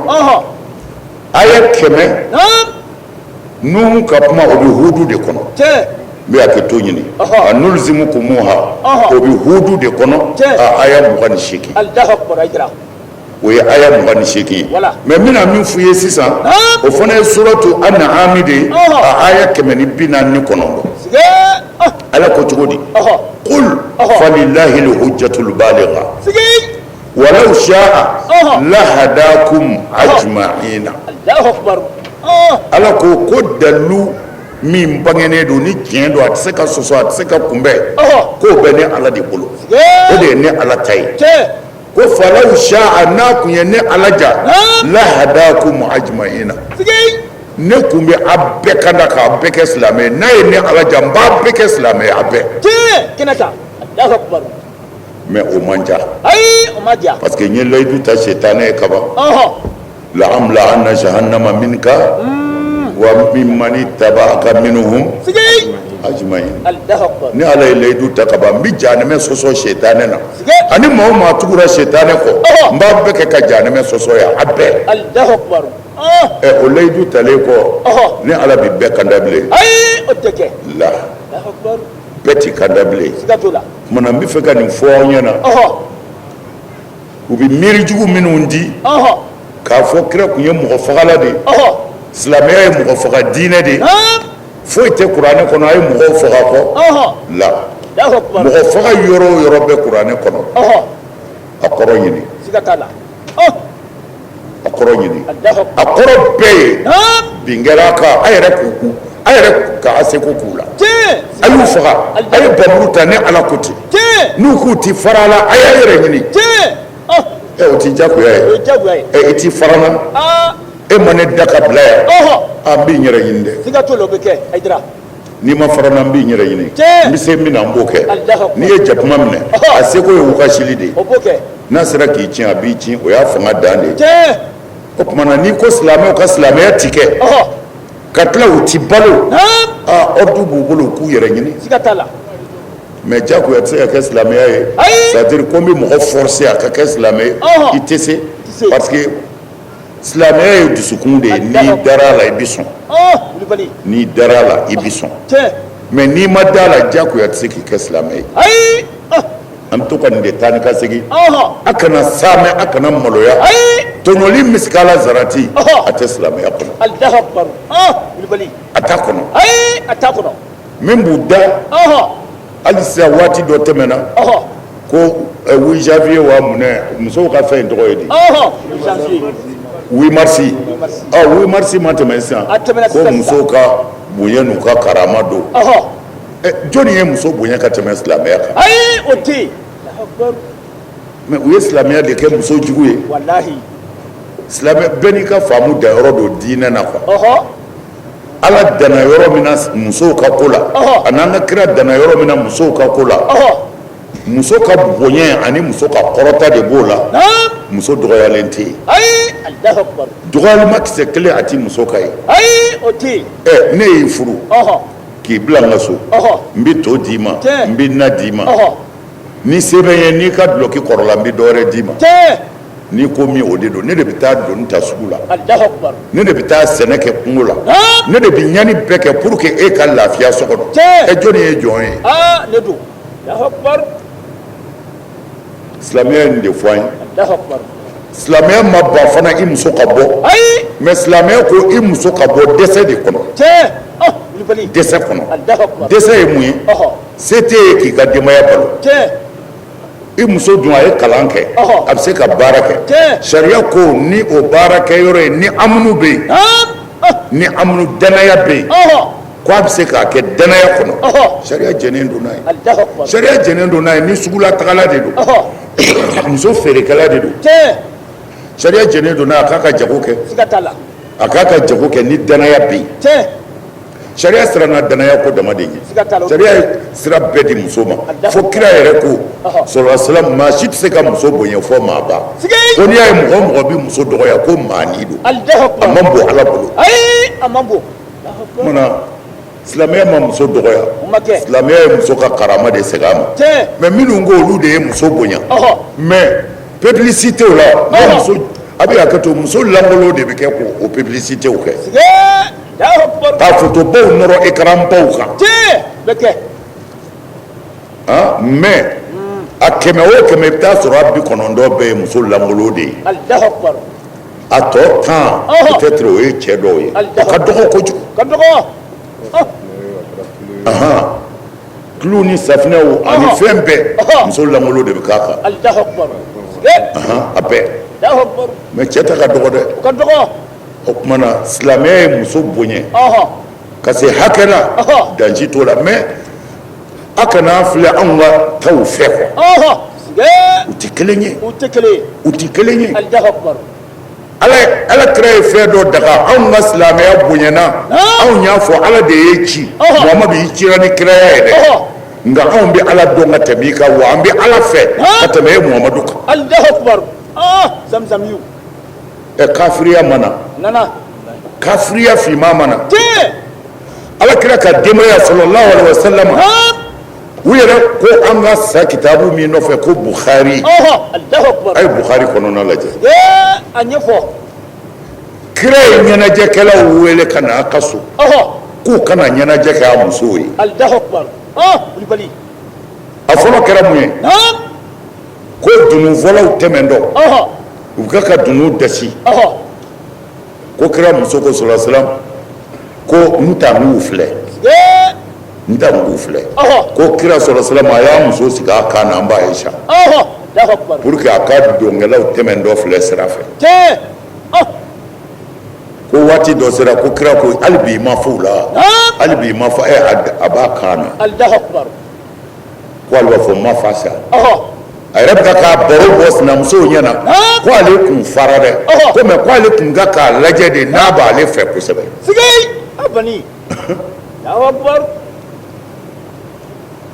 aya 100, Nuhu ka kuma, o bɛ Hudu de kɔnɔ. N bɛ hakɛto ɲini, anulzimukumuha, o bɛ Hudu de kɔnɔ, a aya 28. O ye aya 28 ye. Mais n bɛna min f'u ye sisan, o fana ye suratu An'ami de ye, a aya 149. Ala ko cogo di? Qul falillahi lhujjatul baligha walaw sha'a lahadakum ajma'ina. Ala ko ko dalilu min bangenen don ni tiɲɛ don, a tɛ se ka sɔsɔ, a tɛ se ka kunbɛn, k'o bɛ ne Ala de bolo, o de ye ne Ala ta ye. Ko falaw sha'a, n'a kun ye ne Ala ja, lahadakum ajma'ina, ne kun bɛ a bɛɛ kanda k'a bɛɛ kɛ silamɛ ye. N'a ye ne Ala ja, n b'a bɛɛ kɛ silamɛ ye, a bɛɛ. Mais o man ja. Ayi, o ma ja. Parce que n ye layidu ta sitanɛ ye kaban. La amla anna jahannama minka wa mimman ittaba'aka minhum ajma'in. Ne Ala ye layidu ta kaban, n bɛ jahanamɛ sɔsɔ sitanɛ na, ani maa o maa tugura sitanɛ kɔ, n b'a bɛɛ kɛ ka jahanamɛ sɔsɔ yan, a bɛɛ. Ɛ, o layidu talen kɔ, ne Ala bɛ bɛɛ kanda bilen? Ayi, o tɛ kɛ. La, bɛɛ ti kanda bilen. Tuma na n bɛ fɛ ka nin fɔ aw ɲɛna. U bɛ miiri jugu minnu di k'a fɔ kira tun ye mɔgɔ fagala de ye, silamɛya ye mɔgɔ faga diinɛ de ye, foyi tɛ kuranɛ kɔnɔ a ye mɔgɔw faga kɔ la. Mɔgɔ faga yɔrɔ o yɔrɔ bɛ kuranɛ kɔnɔ, a kɔrɔ ɲini, a kɔrɔ ɲini. A kɔrɔ bɛɛ ye bin kɛra a kan, a yɛrɛ k'u a yɛrɛ ka a seko k'u la, a y'u faga, a ye bamuru ta. Ne Ala ko ten. N'u k'u ti fara a la, a y'a yɛrɛ ɲini. Ɛ, o ti jagoya ye. Ɛ, i ti fara n na, e ma ne da ka bila yan, a n b'i yɛrɛ ɲini dɛ. Siga t'o la, o bɛ kɛ, Hayidara. N'i ma fara n na, n b'i yɛrɛ ɲini. N bɛ se min na, n b'o kɛ. N'i ye jakuma minɛ, a seko ye wakasili de ye. N'a sera k'i cin, a b'i cin, o y'a fanga dan de ye. O tuma na, n'i ko silamɛw ka silamɛya ti kɛ ka tila u ti balo, aa, ordre b'u bolo u k'u yɛrɛ ɲini. Siga t'a la. Mais jagoya tɛ se ka kɛ silamɛya ye, c'est à dire ko n bɛ mɔgɔ forcer a ka kɛ silamɛ ye, i tɛ se, parce que silamɛya ye dusukun de ye. N'i dara a la, i bɛ sɔn. N'i dara a la, i bɛ sɔn. Mais n'i ma da a la, jagoya tɛ se k'i kɛ silamɛ ye. An bɛ to ka nin de taa ni ka segin. A kana saamɛ, a kana maloya. Tɔɲɔli misikala zarati, a tɛ silamɛya kɔnɔ. A t'a kɔnɔ. A t'a kɔnɔ. Min b'u da hali sisan, waati dɔ tɛmɛna ko 8 janvier wa munɛ, musow ka fɛn in tɔgɔ ye di? 8 mars. Ɔ, 8 mars ma tɛmɛ sisan, ko musow ka bonya n'u ka karama don. Jɔnni ye muso bonya ka tɛmɛ silamɛya kan? Ayi, o tɛ yen. Mais u ye silamɛya de kɛ muso jugu ye. Walahi. Silamɛ bɛɛ n'i ka faamu danyɔrɔ don diinɛ na quoi. Ala danna yɔrɔ min na musow ka ko la, a n'an ka kira danna yɔrɔ min na musow ka ko la, muso ka bonya ani muso ka kɔrɔta de b'o la. Muso dɔgɔyalen tɛ yen. Dɔgɔyalima kisɛ kelen a ti muso ka ye. Ayi, o tɛ yen. Ɛ, ne y'i furu k'i bila n ka so, n bɛ to d'i ma, n bɛ na d'i ma. Ni se bɛ n ye, n'i ka dulɔki kɔrɔla, n bɛ dɔ wɛrɛ d'i ma. N'i ko min, o de don. Ne de bɛ taa doni ta sugu la, ne de bɛ taa sɛnɛ kɛ kungo la, ne de bɛ ɲani bɛɛ kɛ pour que e ka lafiya so kɔnɔ. Ɛ, jɔnni ye jɔn ye? Ne don. Silamɛya ye nin de fɔ an ye. Silamɛya ma ban fana i muso ka bɔ, mais silamɛya ko i muso ka bɔ dɛsɛ de kɔnɔ. Dɛsɛ kɔnɔ, dɛsɛ ye mun ye? Se t'e ye k'i ka denbaya balo. I muso dun, a ye kalan kɛ, a bɛ se ka baara kɛ. Sariya ko ni o baara kɛ yɔrɔ ye, ni amunu bɛ yen, ni amunu danaya bɛ yen, ko a bɛ se k'a kɛ danaya kɔnɔ, sariya jɛnnen don n'a ye. Sariya jɛnnen don n'a ye. Ni sugula tagala de don, muso feerekɛla de don, sariya jɛnnen don n'a ye a k'a ka jago kɛ, a k'a ka jago kɛ ni danaya bɛ yen. Sariya siranna danaya ko dama de ɲɛ. Sariya ye sira bɛɛ di muso ma, fo kira yɛrɛ ko sɔlɔla salam, maa si tɛ se ka muso bonya fɔ maaba. Ko n'i y'a ye mɔgɔ o mɔgɔ bɛ muso dɔgɔya, ko maani don, a man bon Ala bolo. Ayi, a man bon. Munna silamɛya ma muso dɔgɔya? Silamɛya ye muso ka karama de segin a ma. Mais minnu ko olu de ye muso bonya, mais publicité la, muso a bɛ hakɛ to, muso lankolon de bɛ kɛ k'o publicité kɛ, ka fotobaw nɔrɔ écran baw kan. Bɛ kɛ. Ah, mais A 100 o 100, i bɛ taa sɔrɔ a 90 bɛɛ ye muso lankolon de ye. Alahu akbar. A tɔ 10, peut-être o ye cɛ dɔw ye. O ka dɔgɔ kojugu. Ka dɔgɔ. Ahan, tulu ni safinɛw ani fɛn bɛɛ, muso lankolon de bɛ k'a kan. Alahu akbar. Ahan, a bɛɛ. Alahu akbar. Mais cɛ ta ka dɔgɔ dɛ. O ka dɔgɔ. O tuma na, silamɛya ye muso bonya ka se hakɛ la, dansi t'o la. Mais a kana filɛ anw ka taw fɛ quoi, u tɛ kelen ye. U tɛ kelen ye. U tɛ kelen ye. Alahu akbar. Ala kira ye fɛn dɔ daga, anw ka silamɛya bonyana, anw y'a fɔ Ala de ye ci, Muhamadu, i cira ni kiraya ye dɛ, nka anw bɛ Ala dɔn ka tɛmɛ i kan, wa an bɛ Ala fɛ ka tɛmɛ e Muhamadu kan. Alahu akbar. Zamzamiyu. Ɛ, kafiriya ma na? Nana. Kafiriya finman ma na? Tiɲɛ. Ala kira ka denbaya, sallallahu alaihi wasallam, u yɛrɛ ko an ka sa kitabu min nɔfɛ ko Bukhari. Alahu akbar. A ye Bukhari kɔnɔna lajɛ. A ɲɛfɔ. Kira ye ɲɛnajɛkɛlaw wele ka na a ka so, k'u kana ɲɛnajɛ kɛ a musow ye. Alahu akbar. Kulibali. A fɔlɔ kɛra mun ye? Ko dununfɔlaw tɛmɛntɔ, u bɛ ka dunun dasi, ko kira muso ko, sallallahu alaihi wasallam, ko n ta n k'u filɛ, n ta n k'u filɛ. Ko kira, sallallahu alaihi wasallam, a y'a muso sigi a kan na, an ba Ayisa, pour que a ka donkɛlaw tɛmɛntɔ filɛ sira fɛ. Ko waati dɔ sera, ko kira ko hali bi i ma fɔ u la, hali bi i ma fɔ. Ɛ, a b'a kan na. Ko ale b'a fɔ n ma fa sa. A yɛrɛ bɛ ka k'a baro bɔ sinamusow ɲɛna ko ale kun fara dɛ, ko mais ko ale kun ka k'a lajɛ de n'a b'ale fɛ kosɛbɛ. Sigi a bani. Alahu akbar.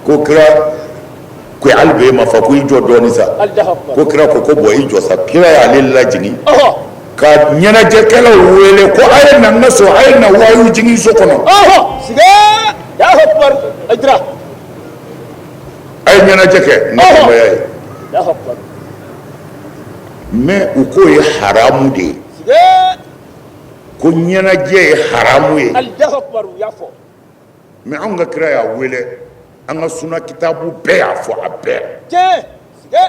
Ko kira ko hali bi e ma fa, ko i jɔ dɔɔnin sa. Alahu akbar. Ko kira ko bon, i jɔ sa. Kira y'ale lajigin ka ɲɛnajɛkɛlaw wele ko a ye na n ka so, a ye na wayu jigin so kɔnɔ. Sigi. Alahu akbar. Ayidara. A ye ɲɛnajɛ kɛ n ka denbaya ye. Alahu akbar. Mais u k'o ye haramu de ye. Sigi. Ko ɲɛnajɛ ye haramu ye. Alahu akbar, u y'a fɔ. Mais anw ka kira y'a wele, an ka suna kitabu bɛɛ y'a fɔ, a bɛɛ. Tiɲɛ. Sigi.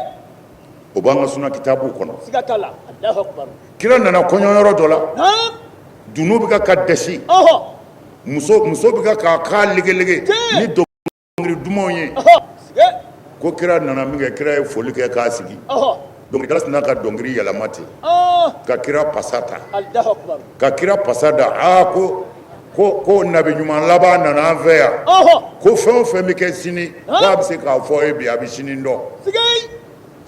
O b'an ka suna kitabu kɔnɔ. Siga t'a la. Alahu akbar. Kira nana kɔɲɔyɔrɔ dɔ la, dunun bɛ ka dɛsi, muso bɛ ka k'a kan legelege ni dɔnkili dumanw ye. Sigi. Ko kira nana min kɛ, kira ye foli kɛ k'a sigi, dɔnkilidala sina ka dɔnkili yɛlɛma ten ka kira pasa ta, Alahu akbar. ka kira pasa da. Aa, ko nabi ɲuman laban nana an fɛ yan, ko fɛn o fɛn bɛ kɛ sini, k'a bɛ se k'a fɔ ye bi, a bɛ sini dɔn. Sigi.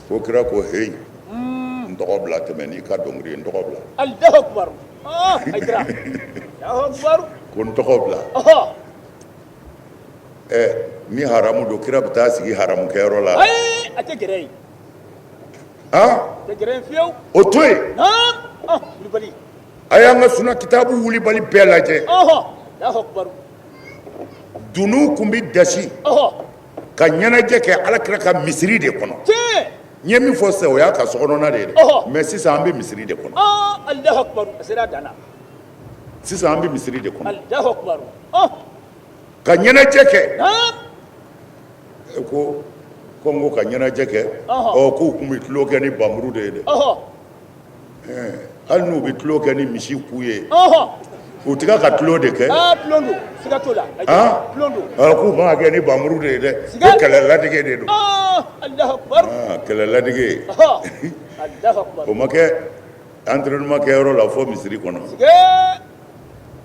Ko kira ko heyi, n tɔgɔ bila, tɛmɛ n'i ka dɔnkili ye, n tɔgɔ bila. Alahu akbar. Ayidara. Alahu akbar. Ko n tɔgɔ bila. Ɛ, ni haramu don, kira bɛ taa sigi haramu kɛyɔrɔ la? Ayi, a tɛ gɛrɛ yen. Han? A tɛ gɛrɛ yen fiyewu. O to yen. Kulibali. A y'an ka suna kitabu wulibali bɛɛ lajɛ. Alahu akbar. Dunun kun bɛ dasi ka ɲɛnajɛ kɛ ala kira ka misiri de kɔnɔ. Tiɲɛ. N ye min fɔ sisan, o y'a ka sokɔnɔna de ye dɛ. Mais sisan an bɛ misiri de kɔnɔ. Alahu akbar, a sera a dan na. Sisan an bɛ misiri de kɔnɔ. Alahu akbar. Ka ɲɛnajɛ kɛ. Ko n ko ka ɲɛnajɛ kɛ, ɔ, k'u tun bɛ tulon kɛ ni bamuru de ye dɛ. Hali n'u bɛ tulon kɛ ni misi ku ye, u tɛ ka tulon de kɛ. Tulon don, siga t'o la. Tulon don. K'u b'a kɛ ni bamuru de ye dɛ, ko kɛlɛ ladege de don. Alahu akbar. Kɛlɛ ladege. Alahu akbar. O ma kɛ entraînement kɛyɔrɔ la fo misiri kɔnɔ.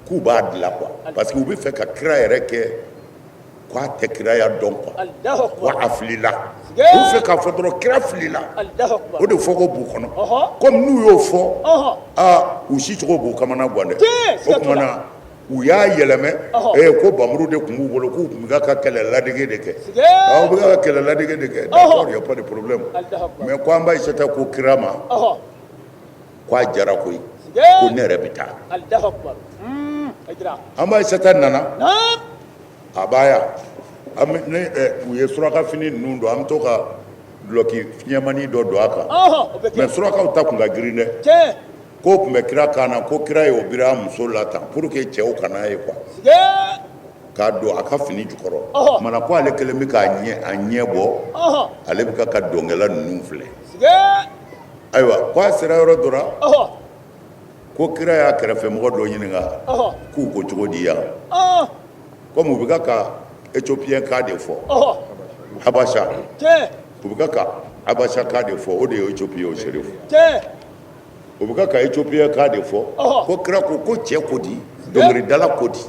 K'u b'a dilan quoi, parce que u bɛ fɛ ka kira yɛrɛ kɛ k'a tɛ kiraya dɔn quoi, ko a filila. U bɛ fɛ k'a fɔ dɔrɔn kira filila. O de fɔ ko b'u kɔnɔ. Comme n'u y'o fɔ, aa, u si cogo b'u kamana gan dɛ. O tuma na, u y'a yɛlɛmɛ ko bamuru de tun b'u bolo, k'u tun bɛ ka kɛlɛ ladege de kɛ. Aw bɛ ka kɛlɛ ladege de kɛ, d'accord, y a pas de problème, mais ko an ba Ayisata ko kira ma k'a jara koyi, ko ne yɛrɛ bɛ taa. An ba Ayisata nana a b'a yan, ne u ye surakafini ninnu don, an bɛ to ka dulɔki fiɲɛmani dɔ don a kan, mais surakaw ta tun ka girin dɛ. K'o tun bɛ kira kan na, ko kira y'o biri a muso la tan pour que cɛw kana ye quoi. K'a don a ka fini jukɔrɔ mana ko ale kɛlen bɛ k'a ɲɛ a ɲɛ bɔ, ale bɛ ka dɔnkɛla ninnu filɛ. Ayiwa, ko a sera yɔrɔ dɔ la, ko kira y'a kɛrɛfɛmɔgɔ dɔ ɲininka k'u ko cogo di yan, komi u bɛ ka Éthiopien kan de fɔ, Habasha, u bɛ ka Habasha kan de fɔ, o de ye Éthiopie ye, Serifu. U bɛ ka Éthiopien kan de fɔ. Ko kira ko ko cɛ ko di, dɔnkilidala ko di?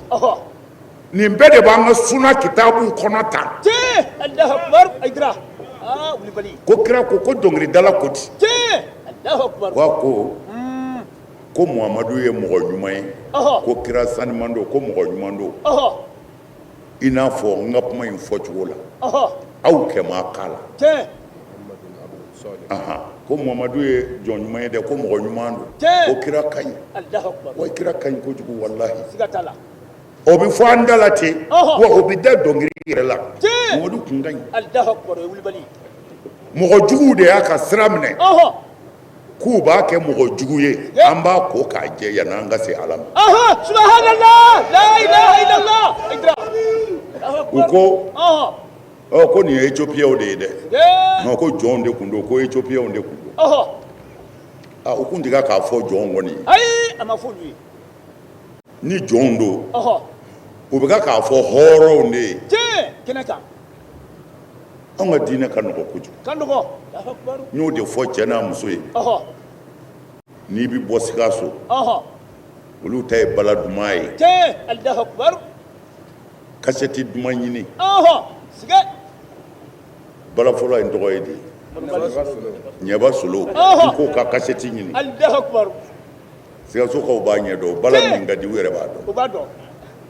Nin bɛɛ de b'an ka suna kitabu kɔnɔ tan. Ko kira ko ko dɔnkilidala ko di? Ko ko Muhamadu ye mɔgɔ ɲuman ye, ko kira saniman don, ko mɔgɔ ɲuman don. I n'a fɔ n ka kuma in fɔcogo la, aw kɛma k'a la, ko Muhamadu ye jɔn ɲuman ye dɛ, ko mɔgɔ ɲuman don, ko kira ka ɲi wa, kira ka ɲi kojugu, walahi. O bɛ fɔ an da la ten wa, o bɛ da dɔnkili yɛrɛ la. Muhamadu kun ka ɲi. Mɔgɔ juguw de y'a ka sira minɛ k'u b'a kɛ mɔgɔ jugu ye. An b'a ko k'a jɛ yanni an ka se Ala ma. U ko ɔ ko nin ye Éthiopiens de ye dɛ. Non, ko jɔnw de tun don, ko Éthiopiens de tun don. Aa, u kun tɛ k'a fɔ jɔnw kɔni ye. Ayi, a ma fɔ olu ye. Ni jɔnw don, u bɛ k'a fɔ hɔrɔnw de ye. Kɛnɛ kan. Anw ka diinɛ ka nɔgɔ kojugu. Ka nɔgɔ. N y'o de fɔ cɛ n'a muso ye. N'i bɛ bɔ Sikaso, olu ta ye bala duman ye. Alahu akubar. Kasɛti duman ɲini. Balafɔla in tɔgɔ ye di? Ɲɛba Solo. I k'o ka kasɛti ɲini. Alahu akubar. Sikasokaw b'a ɲɛ dɔn, bala min ka di, u yɛrɛ b'a dɔn. U b'a dɔn.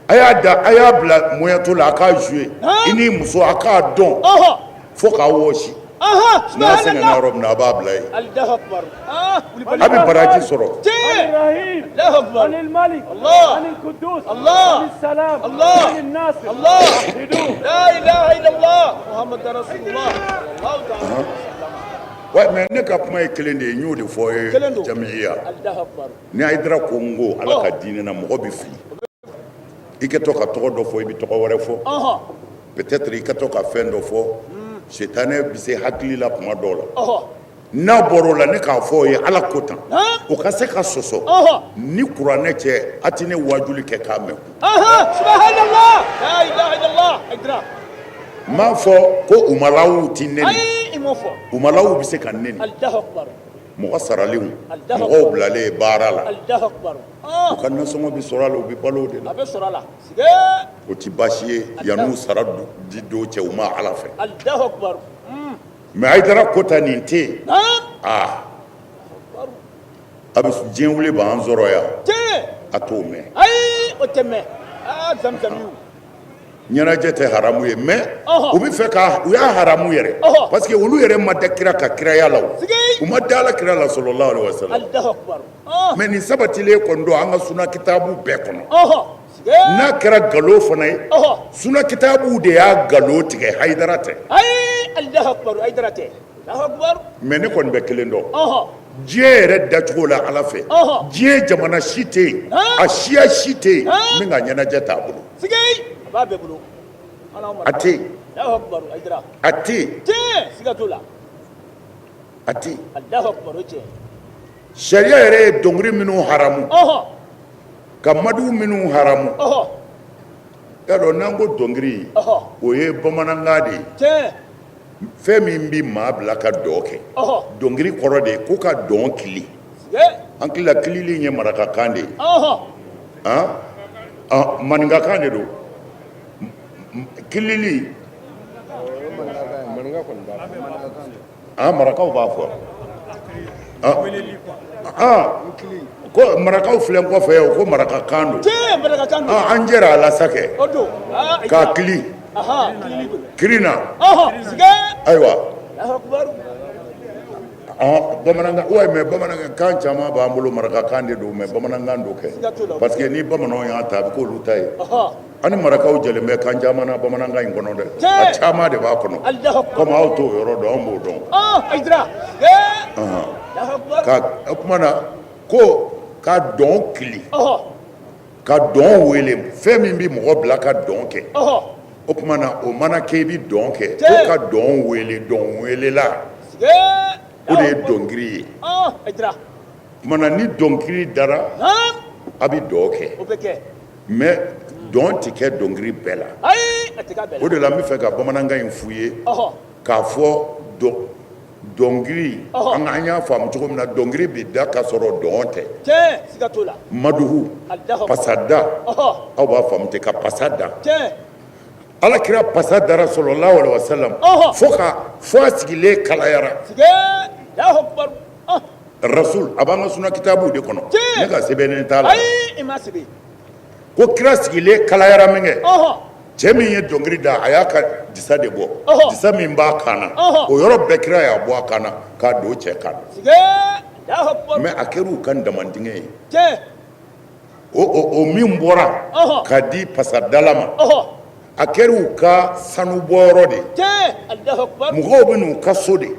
A y'a da, a y'a bila moyato la, a k'a jouer, i ni muso a k'a dɔn fo k'a wɔsi. N'a sɛgɛnna yɔrɔ min na, a b'a bila yen, a bɛ baraji sɔrɔ. Ouais, mais ne ka kuma ye kelen de ye, n y'o de fɔ ye jamiya. Ni Hayidara ko n ko Ala ka diinɛ na, mɔgɔ bɛ fili. I kɛtɔ ka tɔgɔ dɔ fɔ, i bɛ tɔgɔ wɛrɛ fɔ. Peut-être i kɛtɔ ka fɛn dɔ fɔ, sitanɛ bɛ se hakili la kuma dɔw la. N'a bɔra o la, ne k'a fɔ o ye Ala ko tan, o ka se ka sɔsɔ ni kuranɛ cɛ, a tɛ ne wajuli kɛ k'a mɛn. N m'a fɔ ko umalaw tɛ neni, umalaw bɛ se ka neni. Mɔgɔ saralenw, mɔgɔw bilalen baara la, u ka nasɔngɔ bɛ sɔrɔ a la, u bɛ balo o de la, o tɛ baasi ye. Yan'u sara di don cɛ, u ma Ala fɛ. Mais Hayidara ko ta nin tɛ yen. Aa, a bɛ diɲɛ wuli b'an sɔrɔ yan, a t'o mɛn. Ayi, o tɛ mɛn. Aa, zamzamiw. Ɲɛnajɛ tɛ haramu ye, mais u bɛ fɛ ka u y'a haramu yɛrɛ, parce que olu yɛrɛ ma da kira ka kiraya la, u ma da Ala kira la sallallahu alaihi wasallam. Mais nin sabatilen kɔni don an ka suna kitabu bɛɛ kɔnɔ. N'a kɛra nkalon fana ye, suna kitabu de y'a nkalon tigɛ, Hayidara tɛ. Mais ne kɔni bɛ kelen dɔn diɲɛ yɛrɛ dacogo la Ala fɛ, diɲɛ jamana si tɛ yen, a siya si tɛ yen min ka ɲɛnajɛ t'a bolo. A b'a bɛɛ bolo. A tɛ yen, a tɛ yen, a tɛ yen. Sariya yɛrɛ ye dɔnkili minnu haramu, ka madu minnu haramu, y'a dɔn n'an ko dɔnkili, o ye bamanankan de ye. Fɛn min bɛ maa bila ka dɔn kɛ, dɔnkili kɔrɔ de ye ko ka dɔn kili. An hakili la kilili ye marakakan de ye, maninkakan de don kilili. Marakaw b'a fɔ ko marakaw filɛ kɔfɛ, o ko marakakan don. An jɛra a la sa kɛ k'a kili kirin na. Ayiwa, bamanankan, mais bamanankan kan caman b'an bolo, marakakan de don, mais bamanankan don kɛ, parce que ni bamananw y'a ta, a bɛ k'olu ta ye. An ni marakaw jɛlen bɛ kan caman na bamanankan in kɔnɔ dɛ, a caman de b'a kɔnɔ. Komi aw t'o yɔrɔ dɔn, anw b'o dɔn. Ka o tuma na ko ka dɔn kili. Ka dɔn wele, fɛn min bɛ mɔgɔ bila ka dɔn kɛ. O tuma na, o mana kɛ, i bɛ dɔn kɛ ko ka dɔn wele, dɔn welela, o de ye dɔnkili ye. Tuma na, ni dɔnkili dara, a bɛ dɔn kɛ. Mais dɔn tɛ kɛ dɔnkili bɛɛ la. O de la, n bɛ fɛ ka bamanankan in f'u ye k'a fɔ dɔnkili, an y'a faamu cogo min na, dɔnkili bɛ da ka sɔrɔ dɔn tɛ. Maduhu, pasada, aw b'a faamu ten, ka pasa da. Ala kira pasa dara, sallallahu alaihi wasallam, fo ka fo a sigilen kalayara. Rasul, a b'an ka suna kitabuw de kɔnɔ, ne ka sɛbɛnnen t'a la ko kira sigilen kalayara min kɛ, cɛ min ye dɔnkili da, a y'a ka disa de bɔ, disa min b'a kan na, o yɔrɔ bɛɛ, kira y'a bɔ a kan na k'a don cɛ kan na. Mais a kɛra u ka damandingɛ ye. O min bɔra ka di pasadala ma, a kɛra u ka sanubɔyɔrɔ de ye. Mɔgɔw bɛ n'u ka so de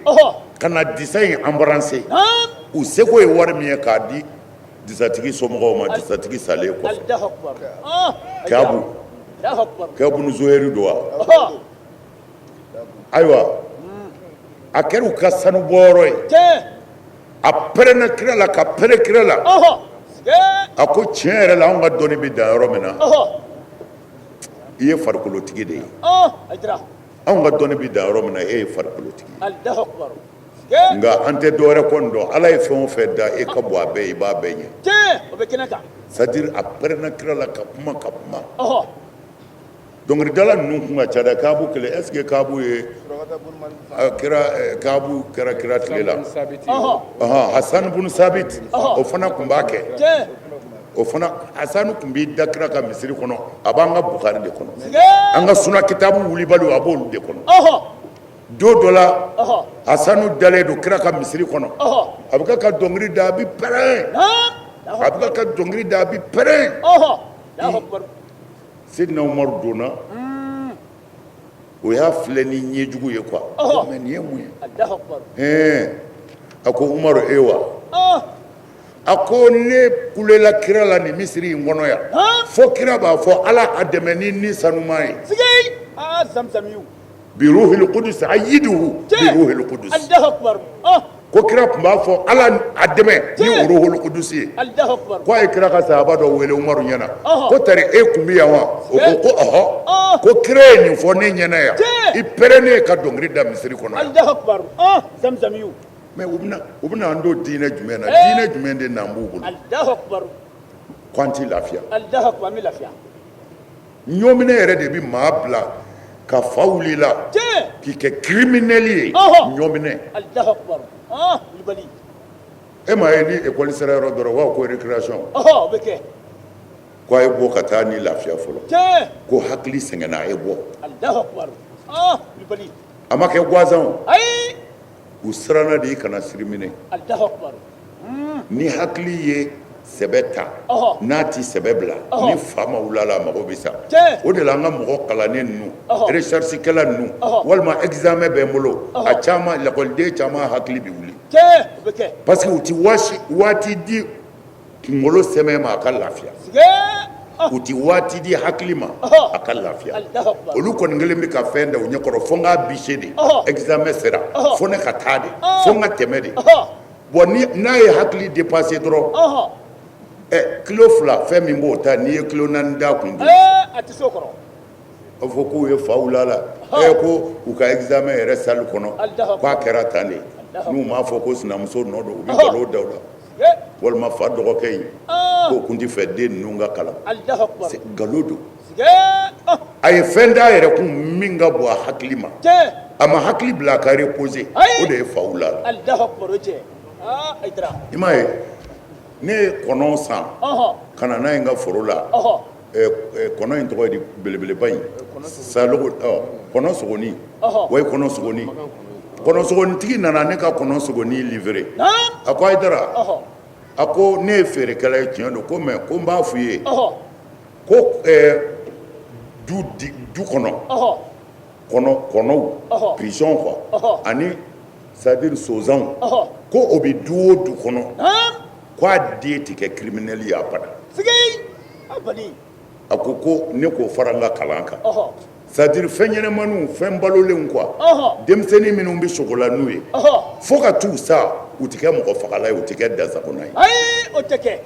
ka na disa in embrasser, u seko ye wari min ye, k'a di disatigi somɔgɔw ma, disatigi salen kɔfɛ. Kaabu, Kaabu ni Zohɛri don wa? Ayiwa, a kɛra u ka sanubɔyɔrɔ ye. A pɛrɛnna kira la ka pɛrɛn kira la. A ko tiɲɛ yɛrɛ la, anw ka dɔnni bɛ dan yɔrɔ min na, i ye farikolotigi de ye. Anw ka dɔnni bɛ dan yɔrɔ min na, e ye farikolotigi ye. Nka an tɛ dɔwɛrɛ kɔni dɔn. Ala ye fɛn o fɛn da, e ka bon a bɛɛ ye, i b'a bɛɛ ɲɛ. C'est à dire, a pɛrɛnna kira la ka kuma, ka kuma. Dɔnkilidala ninnu kun ka ca dɛ. Kaabu kelen, est ce que Kaabu ye kira, Kaabu kɛra kira tile la? Hasan bun Sabit, o fana tun b'a kɛ. O fana, Hasan tun b'i da kira ka misiri kɔnɔ. A b'an ka Bukari de kɔnɔ, an ka suna kitabu wulibaliw, a b'olu de kɔnɔ. Don dɔ la, Hasanu dalen don kira ka misiri kɔnɔ, a bɛ ka dɔnkili da, a bɛ pɛrɛn, a bɛ ka dɔnkili da, a bɛ pɛrɛn. Seydina Umaru donna, o y'a filɛ ni ɲɛjugu ye quoi. Mais nin ye mun ye? Ɛɛ, a ko Umaru, e wa? A ko ne kulela kira la nin misiri in kɔnɔ yan, fo kira b'a fɔ Ala a dɛmɛ ni ni sanuman ye. Biruhil kudus, ayiduhu biruhil kudus. Ko kira tun b'a fɔ Ala a dɛmɛ ni ruhul kudus ye. Ko a ye kira ka sahaba dɔ wele Umaru ɲɛna ko tari e tun bɛ yan wa? O ko ko ɔhɔ, ko kira ye nin fɔ ne ɲɛna yan, i pɛrɛnnen ka dɔnkili da misiri kɔnɔ. Mais u bɛna an don diinɛ jumɛn na? Diinɛ jumɛn de n'an b'u bolo ko an tɛ lafiya? Ɲɔminɛ yɛrɛ de bɛ maa bila ka fa wuli la k'i kɛ criminel ye. Ɲɔminɛ, e m'a ye, ni école sera yɔrɔ dɔrɔn, u b'a fɔ ko récréation, ko a ye bɔ ka taa ni lafiya fɔlɔ, ko hakili sɛgɛnna, a ye bɔ. A ma kɛ gansan o. U siranna de i kana siri minɛ. Ni hakili ye sɛbɛ ta, n'a tɛ sɛbɛ bila, ni fa ma wuli a la, a mago bɛ sa. O de la, an ka mɔgɔ kalannen ninnu, recherche kɛla ninnu, walima examen bɛ n bolo, a caman, lakɔliden caman hakili bɛ wuli, parce que u tɛ waati di kunkolo sɛmɛ ma a ka lafiya, u tɛ waati di hakili ma a ka lafiya. Olu kɔni kelen bɛ ka fɛn da u ɲɛkɔrɔ, fo n k'a bise de, examen sera, fo ne ka taa de, fo n ka tɛmɛ de. Bon, ni n'a ye hakili dépassé dɔrɔn, ɛ, kilo 2 fɛn min b'o ta, n'i ye kilo 4 d'a kun dun, a tɛ s'o kɔrɔ. A fɔ k'u ye fa wula la, ɛ, ko u ka examen yɛrɛ salle kɔnɔ, k'a kɛra tan de. N'u m'a fɔ ko sinamuso nɔ don, u bɛ nkalon da u la, walima fa dɔgɔkɛ in k'o kun tɛ fɛ den ninnu ka kalan. Nkalon don. A ye fɛn d'a yɛrɛ kun min ka bon a hakili ma, a ma hakili bila a ka reposer, o de ye fa wula la. I m'a ye, ne ye kɔnɔ san ka na n'a ye n ka foro la. Kɔnɔ in tɔgɔ ye di? Belebeleba in, salogo, kɔnɔ sogonin. O ye kɔnɔ sogonin. Kɔnɔ sogonintigi nana ne ka kɔnɔ sogonin livrer. A ko Hayidara, a ko ne ye feerekɛla ye, tiɲɛ don, ko mais ko n b'a f'i ye ko du du kɔnɔ kɔnɔ, kɔnɔw, pigeon quoi, ani c'est à dire sonsanw, ko o bɛ du o du kɔnɔ, ko a den tɛ kɛ criminel ye abada. A ko ko ne k'o fara n ka kalan kan, c'est à dire fɛn ɲɛnamaniw, fɛn balolenw quoi, denmisɛnnin minnu bɛ sogo la n'u ye fo ka t'u sa, u tɛ kɛ mɔgɔ fagala ye, u tɛ kɛ dasagonna ye. Ayi, o tɛ kɛ.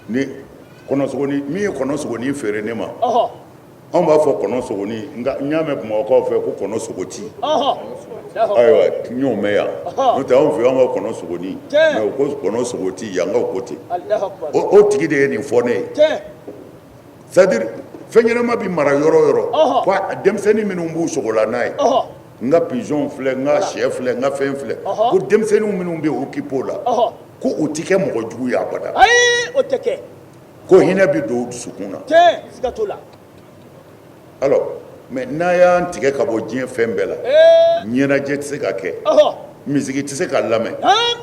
Ni kɔnɔsogoni min ye kɔnɔsogoni feere ne ma, anw b'a fɔ kɔnɔsogoni, nka n y'a mɛn Bamakɔkaw fɛ ko kɔnɔsogoti. Ayiwa, n y'o mɛn yan, n'o tɛ anw fɛ, anw ka kɔnɔsogoni, mais u ko kɔnɔsogoti, yankaw ko ten. O tigi de ye nin fɔ ne ye. C'est à dire fɛn ɲɛnama bɛ mara yɔrɔ o yɔrɔ, ko denmisɛnnin minnu b'u sogo la n'a ye, n ka pigeon filɛ, n ka sɛ filɛ, n ka fɛn filɛ, ko denmisɛnnin minnu bɛ occupé o la, ko u tɛ kɛ mɔgɔ jugu ye abada. Ayi, o tɛ kɛ. Ko hinɛ bɛ don u dusukun na. Tiɲɛ, siga t'o la. Alors, mais n'a y'an tigɛ ka bɔ diɲɛ fɛn bɛɛ la, ɲɛnajɛ tɛ se ka kɛ, misigi tɛ se ka lamɛn.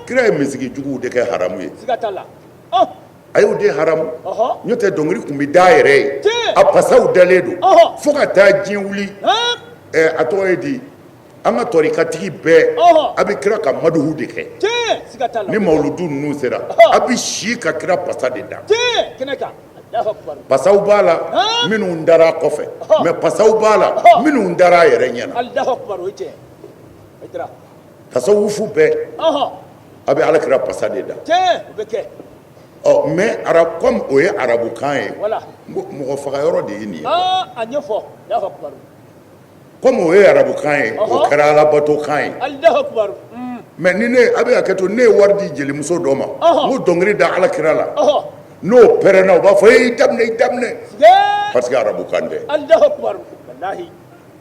Kira ye misigi juguw de kɛ haramu ye. Siga t'a la. A y'o de haramu, n'o tɛ dɔnkili tun bɛ da a yɛrɛ ye, a pasaw dalen don fo ka taa diɲɛ wuli. A tɔgɔ ye di, an ka tɔrikatigi bɛɛ, a bɛ kira ka maduhu de kɛ. Ni mawuludu ninnu sera, a bɛ si ka kira pasa de da. Pasaw b'a la minnu dara a kɔfɛ, mais pasaw b'a la minnu dara a yɛrɛ ɲɛ na. Tasawufu bɛɛ, a bɛ ala kira pasa de da. Ɔ, mais ara comme o ye arabukan ye, mɔgɔ faga yɔrɔ de ye nin ye. A ɲɛfɔ. Comme o ye arabukan ye, o kɛra alabatokan ye. Mais ni ne a bɛ hakɛ to, ne ye wari di jelimuso dɔ ma, n ko dɔnkili da ala kira la, n'o pɛrɛnna, u b'a fɔ e i daminɛ, i daminɛ, parce que arabukan tɛ.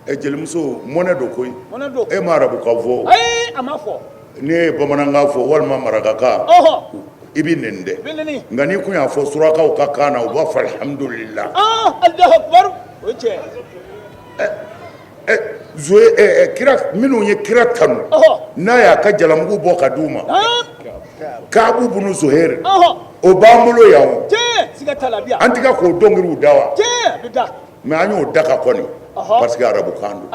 Ɛ, jelimuso, mɔnɛ don koyi. E ma arabukan fɔ. Ayi, a ma fɔ. N'i ye bamanankan fɔ walima marakakan, i bɛ nɛni dɛ. Nka n'i kun y'a fɔ surakaw ka kan na, u b'a fɔ alihamudulila. O ye tiɲɛ. Zoye kira minnu ye kira kanu, n'a y'a ka jalamugu bɔ ka d'u ma, Kaabu bunu Zohɛri, o b'an bolo yan o. An tɛ ka k'o dɔnkiliw da wa? Mais an y'o da ka kɔni parce que arabukan don.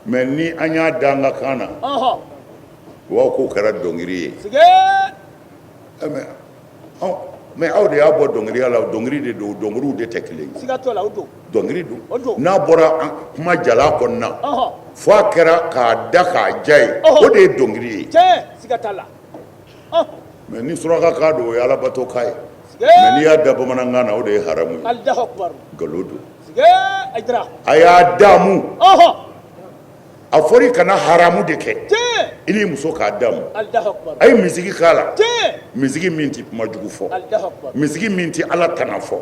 Mais ni an y'a da an ka kan na, u b'a fɔ k'o kɛra dɔnkili ye. Mais aw de y'a bɔ dɔnkiliya la, dɔnkili de don, dɔnkiliw de tɛ kelen ye. Dɔnkili don, n'a bɔra kuma jala kɔnɔna fo a kɛra k'a da k'a diya ye, o de ye dɔnkili ye. Mais ni surakakan don, o ye alabato kan ye. Mais n'i y'a da bamanankan na, o de ye haramu ye, nkalon don. A y'a damu, a fɔra i kana haramu de kɛ, i n'i muso k'a damu. A ye misigi k'a la, misigi min tɛ kuma jugu fɔ, misigi min tɛ ala tana fɔ.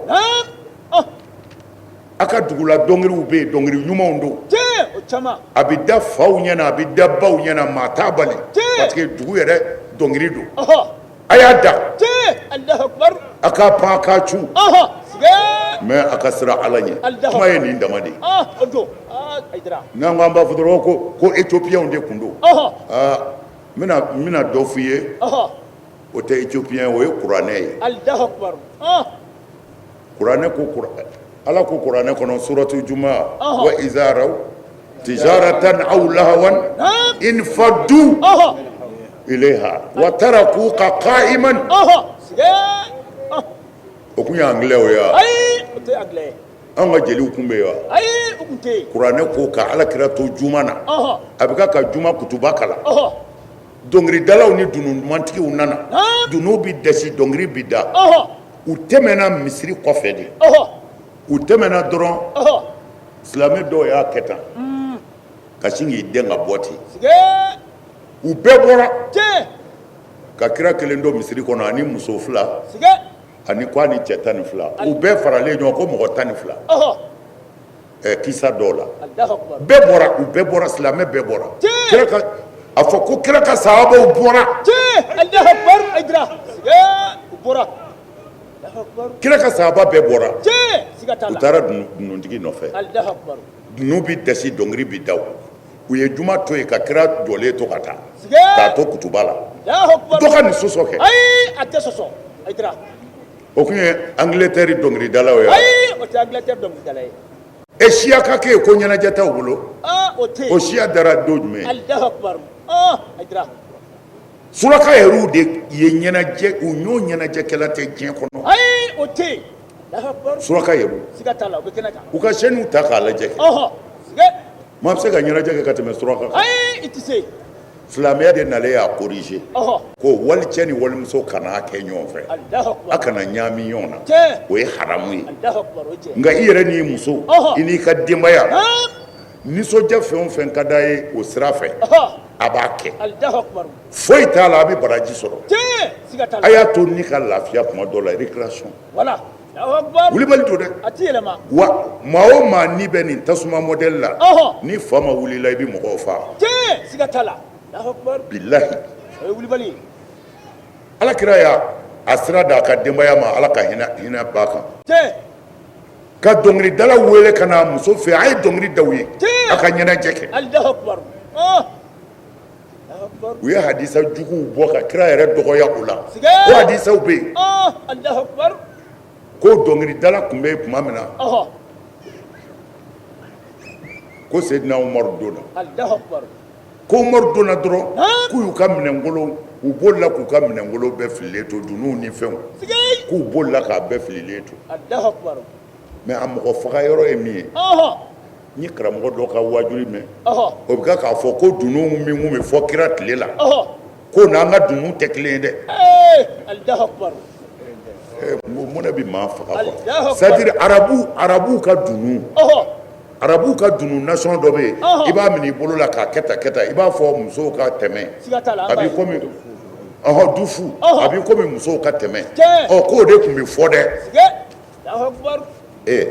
A ka dugula dɔnkiliw bɛ yen, dɔnkili ɲumanw don, a bɛ da faw ɲɛna, a bɛ da baw ɲɛna, maa t'a bali parce que dugu yɛrɛ dɔnkili don. A y'a da, a k'a pan, a k'a cu, mais a ka siran ala ɲɛ. Kuma ye nin dama de ye. N'an ko an b'a fɔ dɔrɔn ko éthiopienw de tun don, n bɛna dɔ f'i ye, o tɛ éthiopien, o ye kuranɛ ye. Kuranɛ ko, ala ko kuranɛ kɔnɔ, suratu juma, wa iza raw tijaratan aw lahawan infaddu ilayha wa tarakuka qa'iman. O kun ye anglais o ye wa? Anw ka jeliw kun bɛ yen wa? Kuranɛ ko ka ala kira to juma na, a bɛ ka juma kutuba kalan, dɔnkilidalaw ni dunun dumantigiw nana, dunun bɛ dasi, dɔnkili bɛ da. U tɛmɛna misiri kɔfɛ de, u tɛmɛna dɔrɔn, silamɛ dɔw y'a kɛ tan ka sin k'i dɛn ka bɔ ten. U bɛɛ bɔra ka kira kelen to misiri kɔnɔ, ani muso fila, ani ko ani cɛ 12. U bɛɛ faralen ɲɔgɔn ko mɔgɔ 12. Kisa dɔw la, bɛɛ bɔra, u bɛɛ bɔra, silamɛ bɛɛ bɔra. Kira ka a fɔ ko kira ka sahabaw bɔra, kira ka sahaba bɛɛ bɔra, u taara dununtigi nɔfɛ. Dunun bɛ dasi, dɔnkili bɛ da. U ye juma to yen ka kira jɔlen to ka taa k'a to kutuba la. Dɔ ka nin sɔsɔ kɛ. Ayi, a tɛ sɔsɔ. O tun ye Angleterre dɔnkilidalaw ye. Ayi, o tɛ Angleterre dɔnkilidala ye. E siya ka kɛ yen ko ɲɛnajɛ t'aw bolo. O tɛ yen. O siya dara don jumɛn? Alahu akibaru. Hayidara. Suraka yɛrɛw de ye ɲɛnajɛ, u ɲɔgɔn ɲɛnajɛkɛla tɛ diɲɛ kɔnɔ. Ayi, o tɛ yen. Alahu akibaru. Suraka yɛrɛw. Siga t'a la, o bɛ kɛnɛ kan. U ka chaîne ta k'a lajɛ kɛ. Siga. Maa bɛ se ka ɲɛnajɛ kɛ ka tɛmɛ suraka kan? Ayi, i tɛ se. Silamɛya de nalen y'a corriger. Ko walicɛ ni walimuso kana kɛ ɲɔgɔn fɛ. Alahu akibaru. A kana ɲaami ɲɔgɔn na. Tiɲɛ. O ye haramu ye. Alahu akibaru, o ye tiɲɛ. Nka i yɛrɛ n'i muso, i n'i ka denbaya, nisɔndiya fɛn o fɛn ka d'a ye o sira fɛ, a b'a kɛ. Alahu akibaru. Foyi t'a la, a bɛ baraji sɔrɔ. Tiɲɛ, siga t'a la. A y'a to ni ka lafiya tuma dɔ la, récréation. Voilà. Alahu akibaru. Wulibali don dɛ. A ti yɛlɛma. Wa maa o maa ni bɛ nin tasuma modèle la, ni fa ma wulila, i bɛ mɔgɔw faa. Tiɲɛ, siga t'a la. Alahu akibaru. Bilahi. O ye wulibali ye. Ala kira y'a a sira d'a ka denbaya ma, Ala ka hinɛ ba kan. Tiɲɛ. Ka dɔnkilidala wele ka na muso fɛ, a ye dɔnkili da u ye, a ka ɲɛnajɛ kɛ. Alahu akibaru. Alahu akibaru. U ye hadisa juguw bɔ ka kira yɛrɛ dɔgɔya o la. Siga. Ko hadisaw bɛ yen. Alahu akibaru. Ko dɔnkilidala tun bɛ yen tuma min na, ko Seydina Umaru donna. Alahu akibaru. Ko Umaru donna dɔrɔn, k'u y'u ka minɛnkolon, u bolila k'u ka minɛnkolon bɛɛ fililen to, dununw ni fɛnw. Siga. K'u bolila k'a bɛɛ fililen to. Alahu akibaru. Mais a mɔgɔ faga yɔrɔ ye min ye, n ye karamɔgɔ dɔ ka wajuli mɛn, o bɛ k'a fɔ ko dunun min tun bɛ fɔ kira tile la, ko n'an ka dunun tɛ kelen ye dɛ. Alahu akibaru. Mun de bɛ maa faga quoi? C'est à dire arabuw ka dunun, arabuw ka dunun nasɔn dɔ bɛ yen, i b'a minɛ i bolo la k'a kɛ tan kɛ tan, i b'a fɔ musow ka tɛmɛ, a b'i komi dufu, a b'i komi musow ka tɛmɛ. Ɔ k'o de tun bɛ fɔ dɛ. Ee,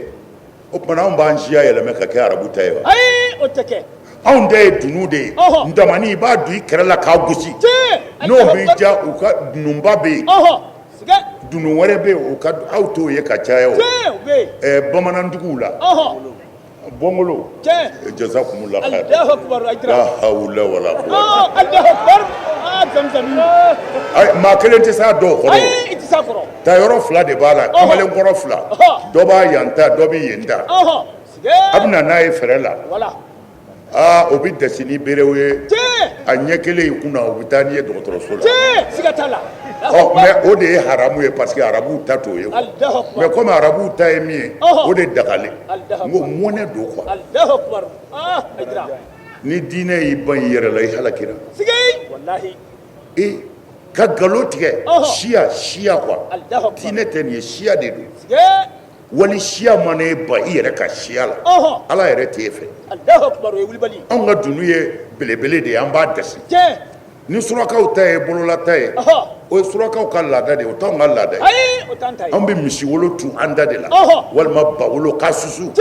o tuma anw b'an siya yɛlɛmɛ ka kɛ arabu ta ye wa? Ayi, o tɛ kɛ. Anw ta ye dunun de ye. Ntamani, i b'a don i kɛrɛ la k'a gosi, n'o b'i diya. U ka dununba bɛ yen, dunun wɛrɛ bɛ yen, o ka aw t'o ye ka caya o bamananduguw la. Bɔngolo, jazakumullah khair. La hawla wala quwwata. Maa kelen tɛ s'a dɔw kɔrɔ. Ta yɔrɔ fila de b'a la, kamalenkɔrɔ fila, dɔ b'a yan ta, dɔ bɛ yen ta. A bɛ na n'a ye fɛrɛ la, aa, o bɛ dasi ni berew ye a ɲɛ kelen in kunna, o bɛ taa n'i ye dɔgɔtɔrɔso la. Ɔ mais o de ye haramu ye, parce que arabuw ta t'o ye. Mais comme arabuw ta ye min ye, o de dagalen. N ko mɔnɛ don quoi. Ni diinɛ y'i ban i yɛrɛ la, i halakira. E ka nkalon tigɛ siya siya quoi, diinɛ tɛ nin ye, siya de don. Wali siya mana e ban i yɛrɛ ka siya la, Ala yɛrɛ t'e fɛ. Anw ka dunun ye belebele de ye, an b'a dasi. Ni surakaw ta ye bololata ye, o ye surakaw ka laada de ye, o t'anw ka laada ye. Anw bɛ misi wolo tu an da de la, walima ba wolo k'a susu,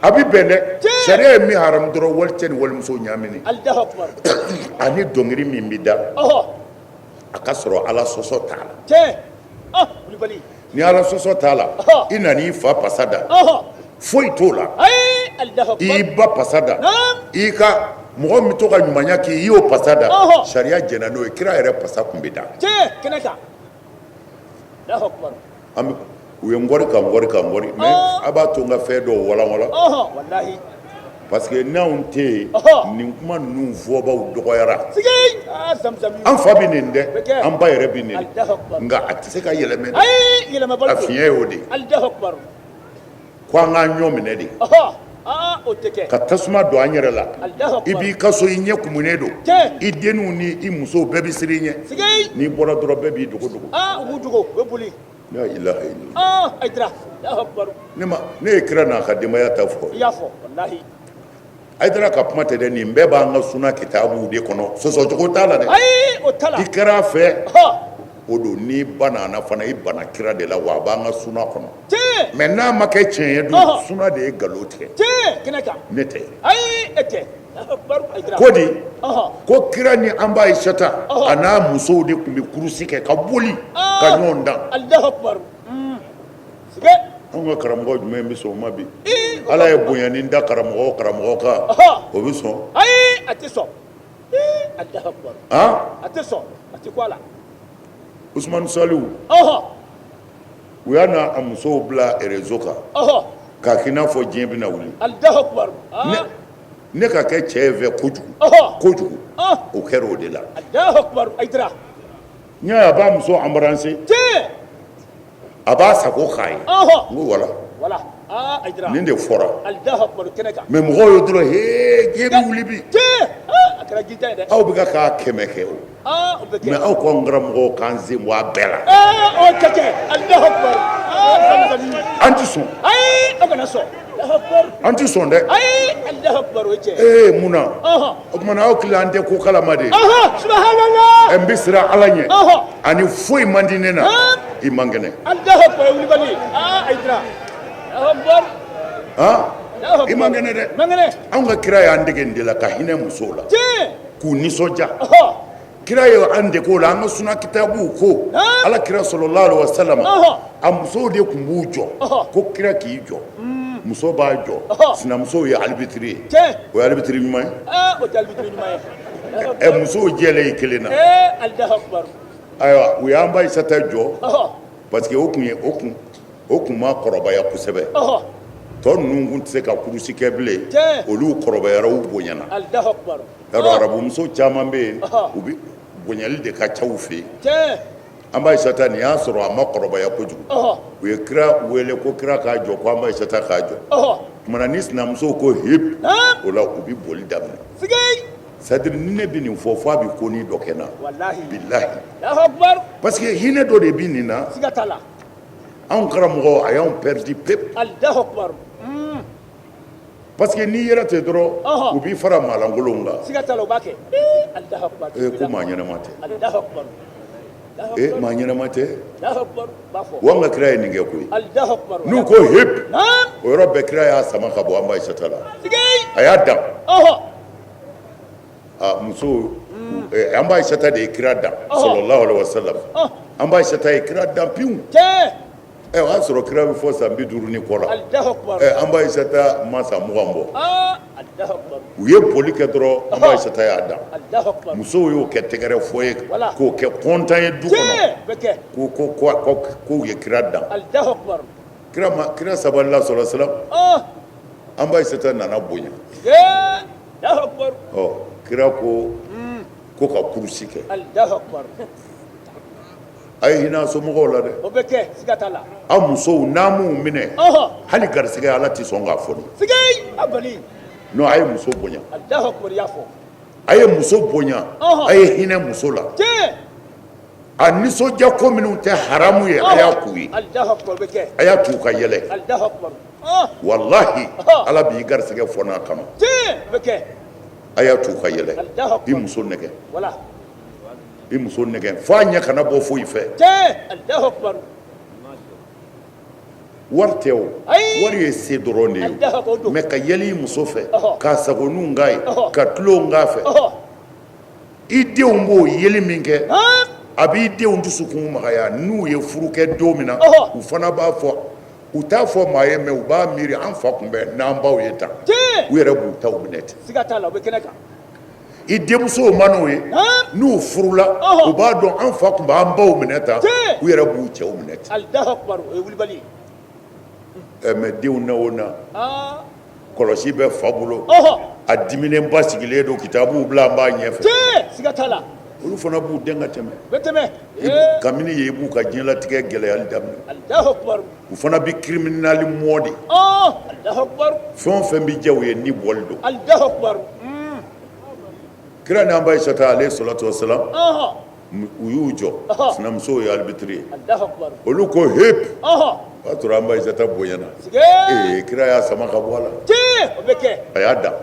a bɛ bɛn dɛ. Sariya ye min haramu dɔrɔn, walicɛ ni walimuso ɲaamini, ani dɔnkili min bɛ da, a ka sɔrɔ Ala sɔsɔ t'a la. Ni Ala sɔsɔ t'a la, i nana i fa pasa da, foyi t'o la. I ba pasa da, i ka mɔgɔ min to ka ɲumanya k'i i y'o pasa da, sariya jɛnna n'o ye. Kira yɛrɛ pasa tun bɛ da. U ye n kɔri ka n kɔri ka n kɔri, mais a b'a to n ka fɛn dɔw walanwalan, parce que n'anw tɛ yen, nin kuma ninnu fɔbaw dɔgɔyara. An fa bɛ nin dɛ, an ba yɛrɛ bɛ nin, nka a tɛ se ka yɛlɛmɛ dɛ. A fiɲɛ y'o de ye ko an k'an ɲɔ minɛ de ka tasuma don an yɛrɛ la. I b'i ka so, i ɲɛ kumunen don, i denninw ni i musow bɛɛ bɛ siran i ɲɛ. N'i bɔra dɔrɔn, bɛɛ b'i dogo dogo. La ilaha illallah. Hayidara, Alahu akibaru. Ne ma ne ye kira n'a ka denbaya ta fɔ. I y'a fɔ walahi. Hayidara ka kuma tɛ dɛ, nin bɛɛ b'an ka suna kitabuw de kɔnɔ, sɔsɔcogo t'a la dɛ. Ayi, o t'a la. I kɛra a fɛ. O don n'i banna fana, i banna kira de la, wa a b'an ka suna kɔnɔ. Tiɲɛ. Mais n'a ma kɛ tiɲɛ ye dun, suna de ye nkalon tigɛ. Tiɲɛ, kɛnɛ kan. Ne tɛ. Ayi, e tɛ. Ko di ko kira ni an ba Ayisata a n'a musow de tun bɛ kurusi kɛ ka boli ka ɲɔgɔn dan. Anw ka karamɔgɔ jumɛn bɛ sɔn o ma bi? Ala ye bonyani da karamɔgɔ o karamɔgɔ kan, o bɛ sɔn? Ayi, a tɛ sɔn. A tɛ sɔn, a tɛ kun a la. Usumani Saliwu, u y'a n'a musow bila réseau kan k'a k'i n'a fɔ diɲɛ bɛna wuli. Ne ka kɛ cɛ fɛ kojugu kojugu, o kɛra o de la. N y'a ye, a b'a muso embrasser, a b'a sago k'a ye. N ko voilà, nin de fɔra. Mais mɔgɔw ye dɔrɔn, hee, diɲɛ bɛ wuli bi. Aw bɛ ka k'a kɛmɛ kɛ o, mais aw ko an karamɔgɔw k'an sen bɔ a bɛɛ la. An tɛ sɔn, an tɛ sɔn dɛ. Ee, mun na? O tuma na aw tila an tɛ ko kalama de. Ɛ, n bɛ siran Ala ɲɛ ani foyi man di ne na. I man kɛnɛ, i man kɛnɛ dɛ. Anw ka kira y'an dege nin de la, ka hinɛ musow la, k'u nisɔndiya. Kira ye an dege o la. An ka suna kitabuw ko Ala kira sallallahu alaihi wasallam, a musow de tun b'u jɔ ko kira k'i jɔ. Muso b'a jɔ, sinamusow ye arbitre ye. O ye arbitre ɲuman ye. Ɛ, musow jɛlen i kelen na. Ayiwa, u y'an ba Ayisata jɔ parce que o tun ye o tun ma kɔrɔbaya kosɛbɛ. Tɔ ninnu tun tɛ se ka kurusi kɛ bilen, olu kɔrɔbayara, u bonyana. Y'a arabumuso caman bɛ yen, u bɛ bonyali de ka ca u fɛ yen. An ba Ayisata nin y'a sɔrɔ a ma kɔrɔbaya kojugu. U ye kira wele ko kira k'a jɔ, ko an ba Ayisata k'a jɔ. Tuma ni sinamuso ko hip, o la u bɛ boli daminɛ. C'est-à-dire ni ne bɛ nin fɔ, fo a bɛ ko ni dɔ kɛ na, bilahi, parce que hinɛ dɔ de bɛ nin na. Anw karamɔgɔ, a y'anw perdu pewu, parce que n'i yɛrɛ tɛ dɔrɔn, u b'i fara maalankolonw kan. Ko maa ɲɛnama tɛ, maa ɲɛnama tɛ. Wa an ka kira ye nin kɛ koyi. N'u ko hip, o yɔrɔ bɛɛ kira y'a sama ka bɔ an ba Ayisata la, a y'a dan. Muso, an ba Ayisata de ye kira dan, sallallahu alaihi wasallam. An ba Ayisata ye kira dan piwu. Ɛ, o y'a sɔrɔ kira bɛ fɔ san 50 ni kɔ la. Ɛ, an ba Ayisata ma san 20 bɔ. U ye boli kɛ dɔrɔn, an ba Ayisata y'a dan. Musow y'o kɛ tɛgɛrɛ fɔ ye, k'o kɛ kɔntan ye du kɔnɔ, ko k'u ye kira dan. Kira ma, kira sabalila, sallallahu alaihi wasallam. An ba Ayisata nana bonya. Ɔ, kira ko ka kurusi kɛ. A ye hinɛ somɔgɔw la dɛ. O bɛ kɛ, siga t'a la. Aw musow, n'a m'u minɛ, hali garisɛgɛ, Ala tɛ sɔn k'a fɔ. Non, a ye muso bonya, a ye muso bonya, a ye hinɛ muso la. A nisɔndiya ko minnu tɛ haramu ye, a y'a k'u ye, a y'a t'u ka yɛlɛ. Walahi, Ala b'i garisɛgɛ fɔ n'a kama. A y'a t'u ka yɛlɛ. I muso nɛgɛ, i muso nɛgɛ fo a ɲɛ kana bɔ foyi fɛ. Wari tɛ o, wari ye se dɔrɔn de ye. Mais ka yɛlɛ i muso fɛ, k'a sagoninw k'a ye, ka tulonw k'a fɛ, i denw b'o yeli min kɛ, a b'i denw dusukun magaya. N'u ye furu kɛ don min na, u fana b'a fɔ, u t'a fɔ maa ye, mais u b'a miiri: an fa tun bɛ n'an baw ye tan. U yɛrɛ b'u taw minɛ ten. I denmusow man'o ye, n'u furula, u b'a dɔn an fa tun b'an baw minɛ tan, u yɛrɛ b'u cɛw minɛ ten. Ɛ, mais denw na o na, kɔlɔsi bɛ fa bolo, a diminenba sigilen don, kitabuw bila an b'a ɲɛfɛ. Olu fana b'u den ka tɛmɛ. Kabini yen, i b'u ka diɲɛlatigɛ gɛlɛyali daminɛ. U fana bɛ criminel mɔ de. Fɛn o fɛn bɛ diya u ye, ni bɔli don. Kira ni an ba Ayisata alayhi salatu wasalam, u y'u jɔ, sinamusow ye arbitre ye. Olu ko hip, o y'a sɔrɔ an ba Ayisata bonyana. Ee, kira y'a sama ka bɔ a la, a y'a dan.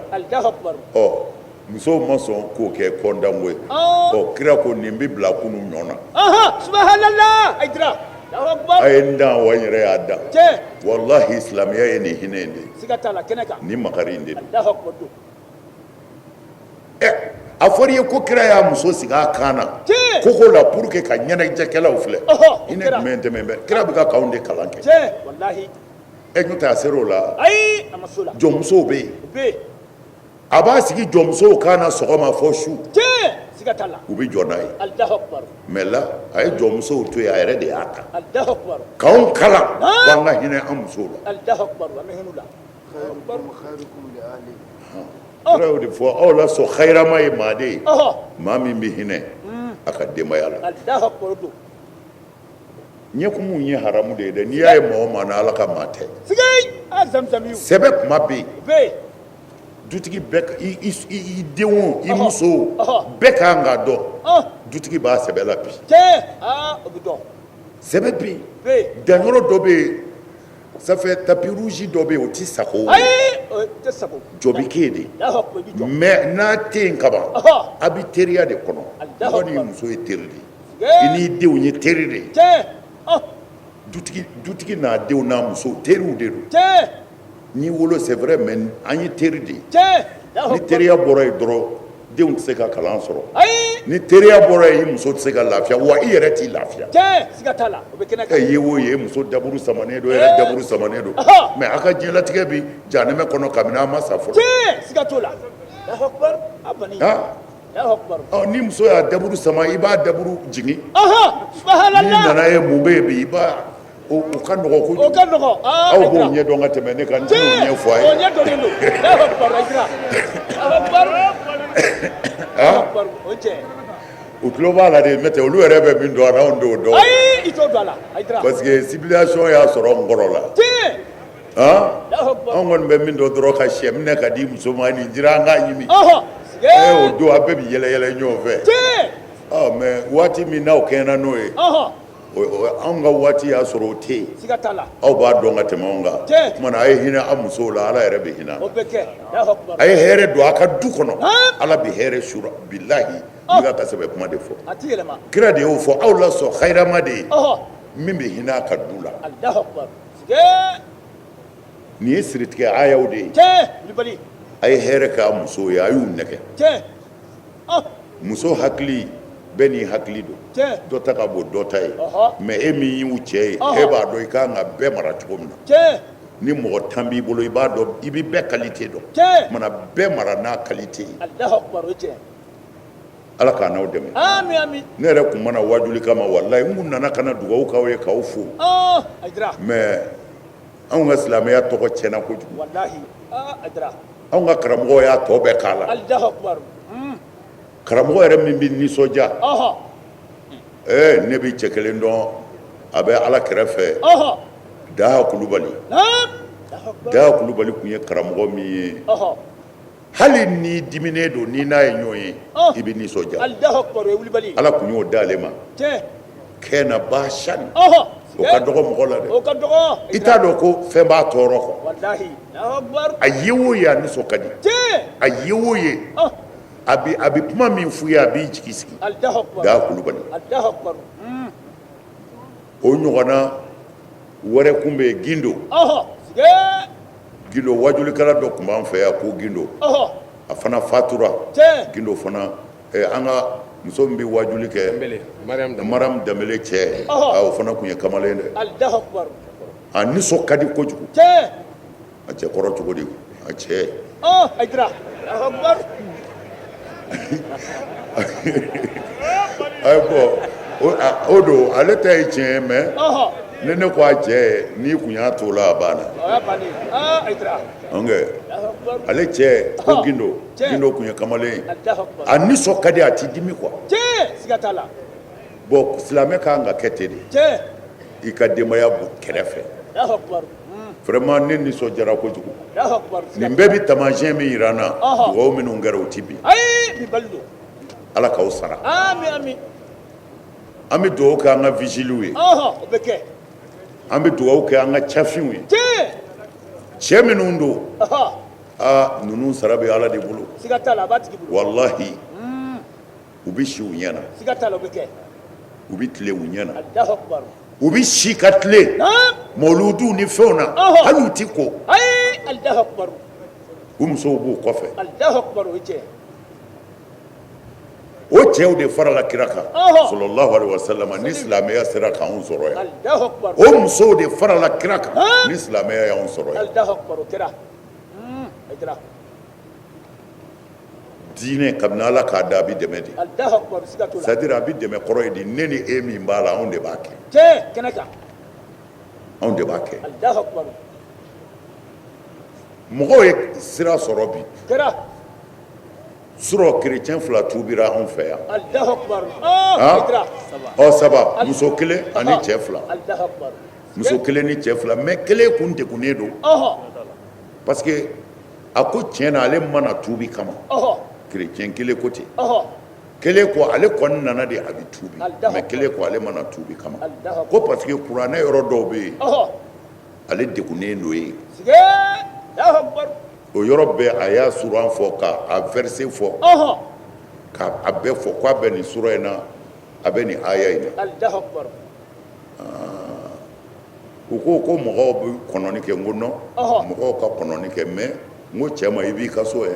Ɔ, musow ma sɔn k'o kɛ kɔndanko ye. Ɔ, kira ko nin bɛ bila kunun ɲɔ na. A ye n dan wa, n yɛrɛ y'a dan. Walahi, silamɛya ye nin hinɛ in de ye, nin makari in de don. Ɛ, a fɔra i ye ko kira y'a muso sigi a kan na koko la pour que ka ɲɛnajɛkɛlaw filɛ. Hinɛ jumɛn tɛmɛ bɛ? Kira bɛ ka k'anw de kalan kɛ. Ɛ, n'o tɛ a ser'o la, jɔnmusow bɛ yen, a b'a sigi jɔnmusow kan na sɔgɔma fɔ su, u bɛ jɔ n'a ye. Mais là, a ye jɔnmusow to yen, a yɛrɛ de y'a ta k'anw kalan ko an ka hinɛ an musow la. Kira y'o de fɔ aw la sɔn hayirama ye maa de ye maa min bɛ hinɛ a ka denbaya la. Ɲɛkumu ye haramu de ye dɛ, n'i y'a ye maa o maa na, Ala ka maa tɛ. Sɛbɛ kuma bɛ yen, dutigi bɛɛ, i den o, i muso o, bɛɛ ka kan k'a dɔn dutigi b'a sɛbɛ la bi. Sɛbɛ bɛ yen, danyɔrɔ dɔ bɛ yen, ça fait tapis rouge dɔ bɛ yen, o tɛ sago, jɔ bɛ kɛ yen de. Mais n'a tɛ yen kaban, a bɛ teriya de kɔnɔ. Mɔgɔ n'i muso ye teri de ye, i n'i denw ye teri de ye. Dutigi n'a denw n'a muso, teriw de don. N'i wolo, c'est vrai, mais an ye teri de ye. Ni teriya bɔra yen dɔrɔn, denw tɛ se ka kalan sɔrɔ. Ni teriya bɔra yen, i muso tɛ se ka lafiya, wa i yɛrɛ t'i lafiya. E ye o ye, muso daburu samanen don, e yɛrɛ daburu samanen don, mais a ka diɲɛlatigɛ bi jahanɛmɛ kɔnɔ kabini an ma sa fɔlɔ. Ni muso y'a daburu sama, i b'a daburu jigin. N'i nana ye mun bɛ yen bi, i b'a o ka nɔgɔ kojugu. O ka nɔgɔ. Aw b'o ɲɛ dɔn ka tɛmɛ ne kan, n tɛn'o ɲɛfɔ a ye. O ɲɛ dɔnnen don. O cɛ. U tulo b'a la de, n'o tɛ olu yɛrɛ bɛ min dɔn a la, anw t'o dɔn. Ayi, i t'o dɔn a la. Hayidara. Parce que civilisation y'a sɔrɔ n kɔrɔ la. Anw kɔni bɛ min dɔn dɔrɔn, ka sɛ minɛ ka di muso ma, nin jira an k'a ɲimi. O don a bɛɛ bɛ yɛlɛ yɛlɛ ɲɔgɔn fɛ. Ɔ mais waati min n'aw kɛɲɛna n'o ye, anw ka waati y'a sɔrɔ o tɛ yen. Siga t'a la. Aw b'a dɔn ka tɛmɛ anw kan. O tuma na a ye hinɛ aw musow la, Ala yɛrɛ bɛ hinɛ. O bɛ kɛ. A ye hɛrɛ don a ka du kɔnɔ, Ala bɛ hɛrɛ sura. Bilahi, n bɛ ka sɛbɛ kuma de fɔ. A tɛ yɛlɛma. Kira de y'o fɔ, aw la sɔn hayirama de ye min bɛ hinɛ a ka du la. Nin ye siritigɛ ayaw de ye. A ye hɛrɛ k'a musow ye, a y'u nɛgɛ. Muso hakili bɛɛ n'i hakili don, dɔ ta ka bon dɔ ta ye, mais e min y'u cɛ ye, e b'a dɔn i ka kan ka bɛɛ mara cogo min na. Ni mɔgɔ 10 b'i bolo, i b'a dɔn, i bɛ bɛɛ qualité dɔn, mana bɛɛ mara n'a qualité ye. Ala k'an n'aw dɛmɛ. Ne yɛrɛ tun ma na wajuli kama, walayi, n kun nana ka na dugawu k'aw ye, k'aw fo, mais anw ka silamɛya tɔgɔ tiɲɛna kojugu. Anw ka karamɔgɔ y'a tɔ bɛɛ k'a la. Karamɔgɔ yɛrɛ min bɛ nisɔndiya, ne bɛ cɛ kelen dɔn, a bɛ Ala kɛrɛfɛ, Daha Kulubali. Daha Kulubali tun ye karamɔgɔ min ye, hali n'i diminen don, n'i n'a ye ɲɔgɔn ye, i bɛ nisɔndiya. Ala tun y'o d'ale ma. Kɛnɛ basani, o ka dɔgɔ mɔgɔ la dɛ. I t'a dɔn ko fɛn b'a tɔɔrɔ kɔ. A ye o ye, a nisɔn ka di. A ye o ye, a bɛ kuma min f'u ye, a b'i jigi sigi. Daha Kulubali, o ɲɔgɔnna wɛrɛ kun bɛ yen, Gindo. Gindo, wajulikɛla dɔ tun b'an fɛ yan ko Gindo, a fana fatura. Gindo fana, an ka muso min bɛ wajuli kɛ, Mariam Danbele cɛ, o fana tun ye kamalen dɛ. A nisɔn ka di kojugu. A cɛ kɔrɔ cogo di? A cɛ, ayi, bon, o don ale ta ye tiɲɛ ye, mais ni ne ko a cɛ, n'i kun y'a to la, a banna. Ale cɛ ko Gindo, Gindo tun ye kamalen ye, a nisɔn ka di, a tɛ dimi quoi. Bon, silamɛ ka kan ka kɛ ten de, i ka denbaya bɔ kɛrɛfɛ. Vraiment, ne nisɔndiyara kojugu. Nin bɛɛ bɛ taamasiyɛn min jira n na, dugawu minnu kɛra, o tɛ bin. Ala k'aw sara. An bɛ dugawu kɛ an ka vigiliw ye, an bɛ dugawu kɛ an ka cafinw ye, cɛ minnu don. Aa, ninnu sara bɛ Ala de bolo. Walahi, u bɛ si u ɲɛ na, u bɛ tilen u ɲɛ na, u bɛ si ka tilen mawuluduw ni fɛnw na, hali u tɛ ko, u musow b'u kɔfɛ. O cɛw de farala kira kan sallallahu alaihi wasallam ni silamɛya sera k'anw sɔrɔ yan. O musow de farala kira kan ni silamɛya y'anw sɔrɔ yan. Diinɛ, kabini Ala k'a da, a bɛ dɛmɛ de, c'est à dire a bɛ dɛmɛ kɔrɔ ye di, ne ni e min b'a la, anw de b'a kɛ, anw de b'a kɛ. Mɔgɔw ye sira sɔrɔ bi. Surɔ kerecɛn fila tuubira anw fɛ yan. Ɔ saba, muso kelen ani cɛ fila, muso kelen ni cɛ fila, mais kelen kun degunnen don parce que a ko tiɲɛ na, ale ma na tuubi kama. Kerecɛn kelen ko ten, kelen ko ale kɔni nana de, a bɛ tuubi, mais kelen ko ale ma na tuubi kama, ko parce que kuranɛ yɔrɔ dɔw bɛ yen, ale degunnen don yen. O yɔrɔ bɛɛ, a y'a suran fɔ, ka a verset fɔ, ka a bɛɛ fɔ, ko a bɛ nin sura in na, a bɛ nin aya in na. U ko ko mɔgɔw bɛ kɔnɔni kɛ. N ko non, mɔgɔw ka kɔnɔni kɛ, mais n ko cɛ ma, i b'i ka so ye,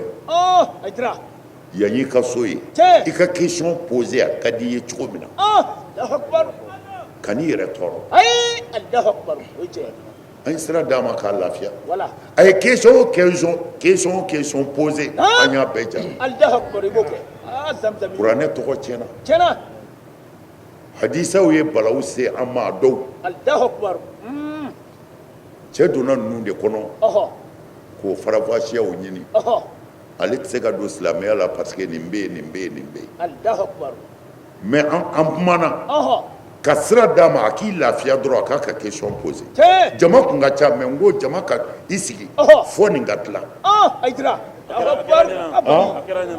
yan y'i ka so ye, i ka question poser a ka di i ye cogo min na, kan'i yɛrɛ tɔɔrɔ. An ye sira d'a ma k'a lafiya. A ye question o question, question o question poser, an y'a bɛɛ jaabi. Kuranɛ tɔgɔ tiɲɛna, hadisaw ye balawu se an ma. A dɔw cɛ donna ninnu de kɔnɔ k'o faranfasiyaw ɲini. Ale tɛ se ka don silamɛya la parce que nin bɛ yen, nin bɛ yen, nin bɛ yen. Mais an kumana ka sira d'a ma, a k'i lafiya dɔrɔn, a k'a ka question poser. Jama kun ka ca, mais n ko jama ka i sigi fo nin ka tila.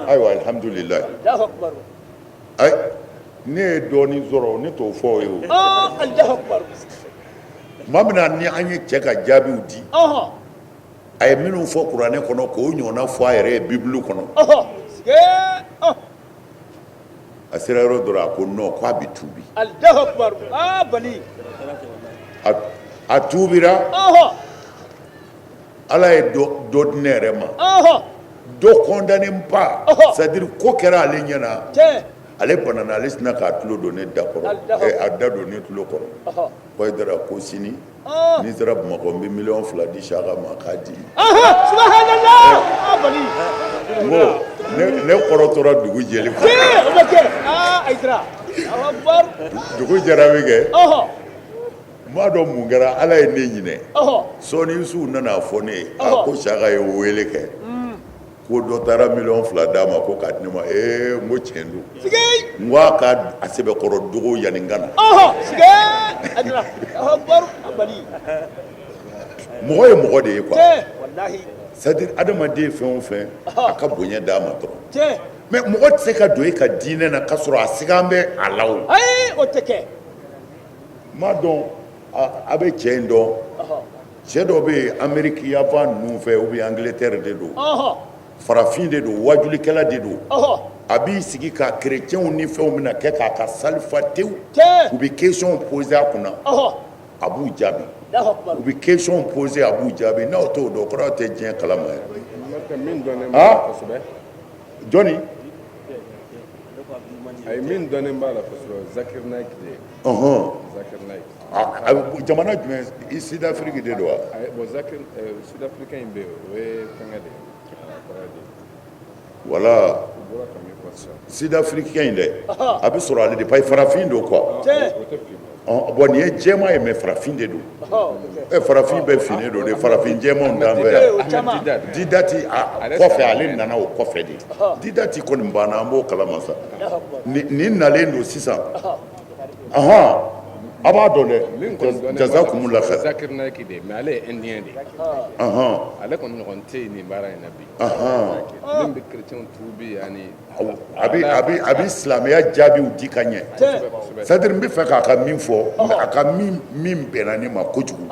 Ayiwa, alhamdulilayi, ayi, ne ye dɔɔnin sɔrɔ, ne t'o fɔ o ye. O tuma min na ni an ye cɛ ka jaabiw di, a ye minnu fɔ kuranɛ kɔnɔ, k'o ɲɔgɔnna fɔ a yɛrɛ ye bibulu kɔnɔ, a sera yɔrɔ dɔ la, a ko non, k'a bɛ tuubi. A tuubira. Ala ye dɔ di ne yɛrɛ ma, dɔ condamné ba, c'est à dire ko kɛra ale ɲɛna, ale banana, ale sinna k'a tulo don ne da kɔrɔ, a da don ne tulo kɔrɔ ko Hayidara, ko sini n'i sera Bamakɔ, n bɛ miliyɔn 2 di Saka ma k'a di. N ko ne kɔrɔtɔra dugu jɛli kɔ. Dugu jɛra min kɛ, n b'a dɔn mun kɛra, Ala ye ne ɲinɛ. Sɔɔni Yusufu nana fɔ ne ye, a ko Saka ye wele kɛ ko dɔ taara miliyɔn 2 d'a ma ko k'a di ne ma. Ee, n ko tiɲɛ don. N ko a ka a sɛbɛkɔrɔ dogo yanni n ka na. Mɔgɔ ye mɔgɔ de ye quoi, c'est à dire adamaden fɛn o fɛn, a ka bonya d'a ma dɔrɔn. Mais mɔgɔ tɛ se ka don e ka diinɛ na k'a sɔrɔ a sigan bɛ a la. O ayi, o tɛ kɛ. N m'a dɔn a bɛ cɛ in dɔn. Cɛ dɔ bɛ yen Amérique yanfan ninnu fɛ ou bien Angleterre de don, farafin de don, wajulikɛla de don. A b'i sigi ka chrétiens ni fɛnw bɛna kɛ k'a ka salle fa tewu. U bɛ question poser a kunna, a b'u jaabi. U bɛ question poser, a b'u jaabi. N'aw t'o dɔn, kɔrɔ aw tɛ diɲɛ kalama yɛrɛ. Min dɔnnen b'a la kosɛbɛ. Jɔnni? Ayi, min dɔnnen b'a la kosɛbɛ, Zakir Naik de ye. Zakir Naik. Jamana jumɛn? Sud Afrique de don wa? Bon, Zakir Sud Africain in bɛ yen, o ye fɛnkɛ de ye, a tɔgɔ ye di? Voilà. U bɔra ka min fɔ sisan. Sud Africain in dɛ, a bɛ sɔrɔ ale de, parce que farafin don quoi. O tɛ fin. Bon, nin ye jɛman ye, mais farafin de don. Ɛ, farafin bɛɛ finnen don de, farafin jɛmanw t'an fɛ yan. Ahmed Deedat. Deedat a kɔfɛ, ale nana o kɔfɛ de. Deedat kɔni banna, an b'o kalama sa. Nin nalen don sisan, ahan, a b'a dɔn dɛ, jazakumullah khair. Zakir Naik de ye, mais ale ye indien de ye. Ale kɔni ɲɔgɔn tɛ yen nin baara in na bi. Min bɛ chrétien tuubi ani. A bɛ silamɛya jaabiw di ka ɲɛ. C'est à dire n bɛ fɛ k'a ka min fɔ, a ka min bɛnna ne ma kojugu,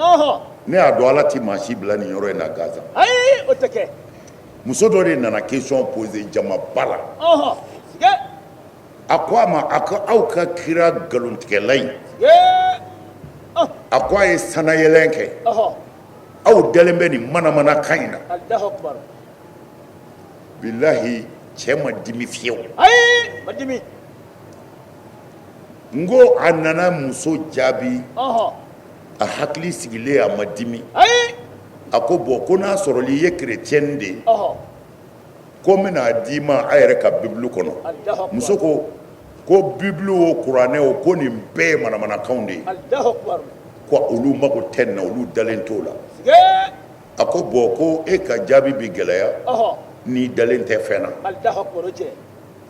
ne y'a dɔn Ala tɛ maa si bila nin yɔrɔ in na gansan. Ayi, o tɛ kɛ. Muso dɔ de nana question poser jamaba la. A ko a ma, a ko aw ka kira nkalontigɛla in, a ko a ye sanayɛlɛn kɛ, aw dalen bɛ nin manamanakan in na? Bilahi, cɛ ma dimi fiyewu. Ayi, ma dimi. N ko a nana muso jaabi, a hakili sigilen, a ma dimi. A ko bon, ko n'a sɔrɔli i ye chrétien de ye, ko n bɛna d'i ma a yɛrɛ ka bibulu kɔnɔ. Muso ko ko bibulu o, kuranɛ o, ko nin bɛɛ ye manamanakanw de ye, ko olu mago tɛ nin na, olu dalen t'o la. A ko bon, ko e ka jaabi bi gɛlɛya. N'i dalen tɛ fɛn na,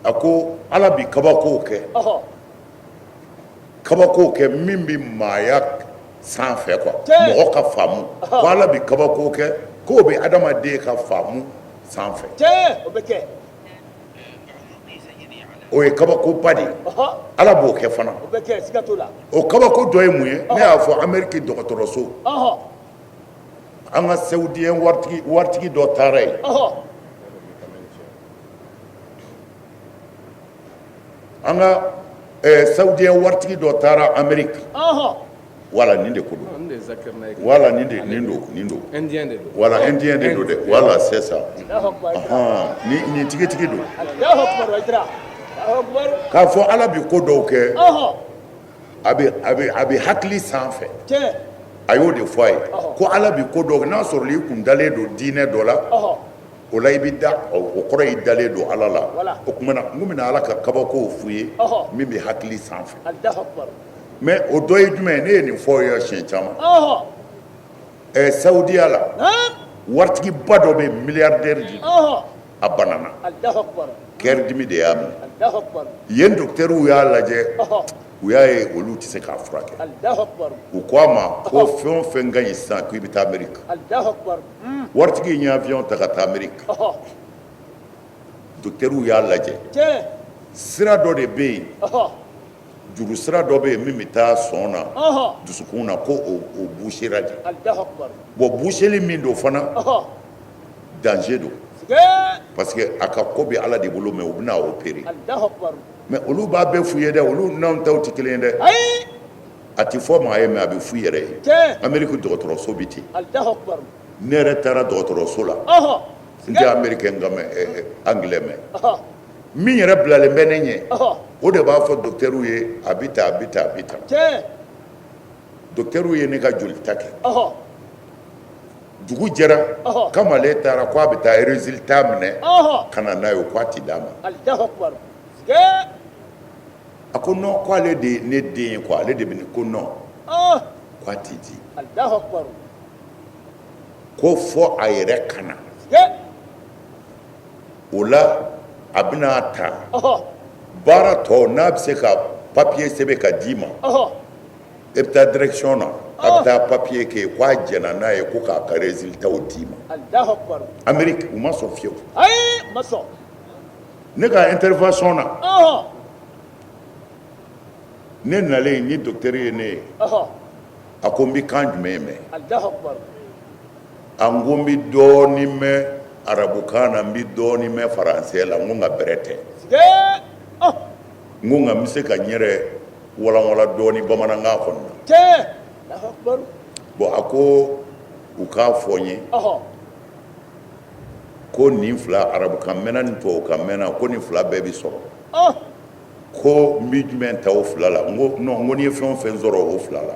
a ko Ala bi kabakow kɛ, kabakow kɛ min bɛ maaya sanfɛ quoi, mɔgɔ ka faamu, ko Ala bi kabako kɛ k'o bɛ adamaden ka faamu sanfɛ. O ye kabakoba de ye, Ala b'o kɛ fana. O kabako dɔ ye mun ye? Ne y'a fɔ Ameriki dɔgɔtɔrɔso, an ka saoudien waritigi dɔ taara yen. An ka saoudien waritigi dɔ taara Ameriki. Voilà, nin de ko don. Voilà, nin de nin don, nin don. Indien de don. Voilà, indien de don dɛ. Voilà, c'est ça. Ɔhɔn, nin tigitigi don. K'a fɔ Ala bi ko dɔw kɛ, a bɛ hakili sanfɛ. A y'o de fɔ a ye ko Ala bi ko dɔw kɛ, n'a sɔrɔ i kun dalen don diinɛ dɔ la, o la i bɛ da, o kɔrɔ i dalen don Ala la. O tuma na n ko bɛna Ala ka kabakow f'u ye min bɛ hakili sanfɛ. Mais o dɔ ye jumɛn ye? Ne ye nin fɔ ye siɲɛ caman. Saudiya la, waritigiba dɔ bɛ milliardaire de, a banana, cœur dimi de y'a minɛ. Yen docteurw y'a lajɛ, u y'a ye olu tɛ se k'a furakɛ. U ko a ma ko fɛn o fɛn ka ɲi sisan, k'i bɛ taa Ameriki. Waritigi in ye avion ta ka taa Ameriki. Docteurw y'a lajɛ, sira dɔ de bɛ yen, juru sira dɔ bɛ yen min bɛ taa sɔn na, dusukun na, ko o bouchera de. Bon, boucheli min don fana, danger don, parce que a ka ko bɛ Ala de bolo, mais u bɛna opérer. Mais olu b'a bɛɛ f'u ye dɛ, olu n'anw taw tɛ kelen ye dɛ. A tɛ fɔ maa ye, mais a bɛ f'u yɛrɛ ye. Ameriki dɔgɔtɔrɔso bɛ ten. Ne yɛrɛ taara dɔgɔtɔrɔso la, n tɛ américain kan mɛn, anglais mɛn. Min yɛrɛ bilalen bɛ ne ɲɛ, o de b'a fɔ docteur ye a bɛ tan, a bɛ tan, a bɛ tan. Docteur ye ne ka jolita kɛ. Dugu jɛra, kamalen taara ko a bɛ taa résultat minɛ ka na n'a ye, o ko a tɛ d'a ma. A ko non, ko ale de ye ne den ye quoi, ale de bɛ ne ko non, ko a tɛ di, ko fɔ a yɛrɛ ka na. O la a bɛna ta baara tɔ n'a bɛ se ka papier sɛbɛn ka d'i ma, e bɛ taa direction na, a bɛ taa papier kɛ ko a jɛnna n'a ye, ko k'a ka résultat d'i ma. Amérique, u ma sɔn fiyewu. Ne ka intervention na, ne nalen ni docteur ye ne ye, a ko n bɛ kan jumɛn mɛn? A ko n bɛ dɔɔnin mɛn arabukan na, n bɛ dɔɔnin mɛn faransɛ la. N ko nka bɛrɛ tɛ. N ko nka n bɛ se ka n yɛrɛ walanwalan dɔɔnin bamanankan kɔnɔ na. Bon, a ko u k'a fɔ n ye ko nin fila, arabukan mɛnna ni tubabukan mɛnna, ko nin fila bɛɛ bɛ sɔrɔ, ko n bɛ jumɛn ta o fila la? N ko non, n ko n'i ye fɛn o fɛn sɔrɔ o fila la.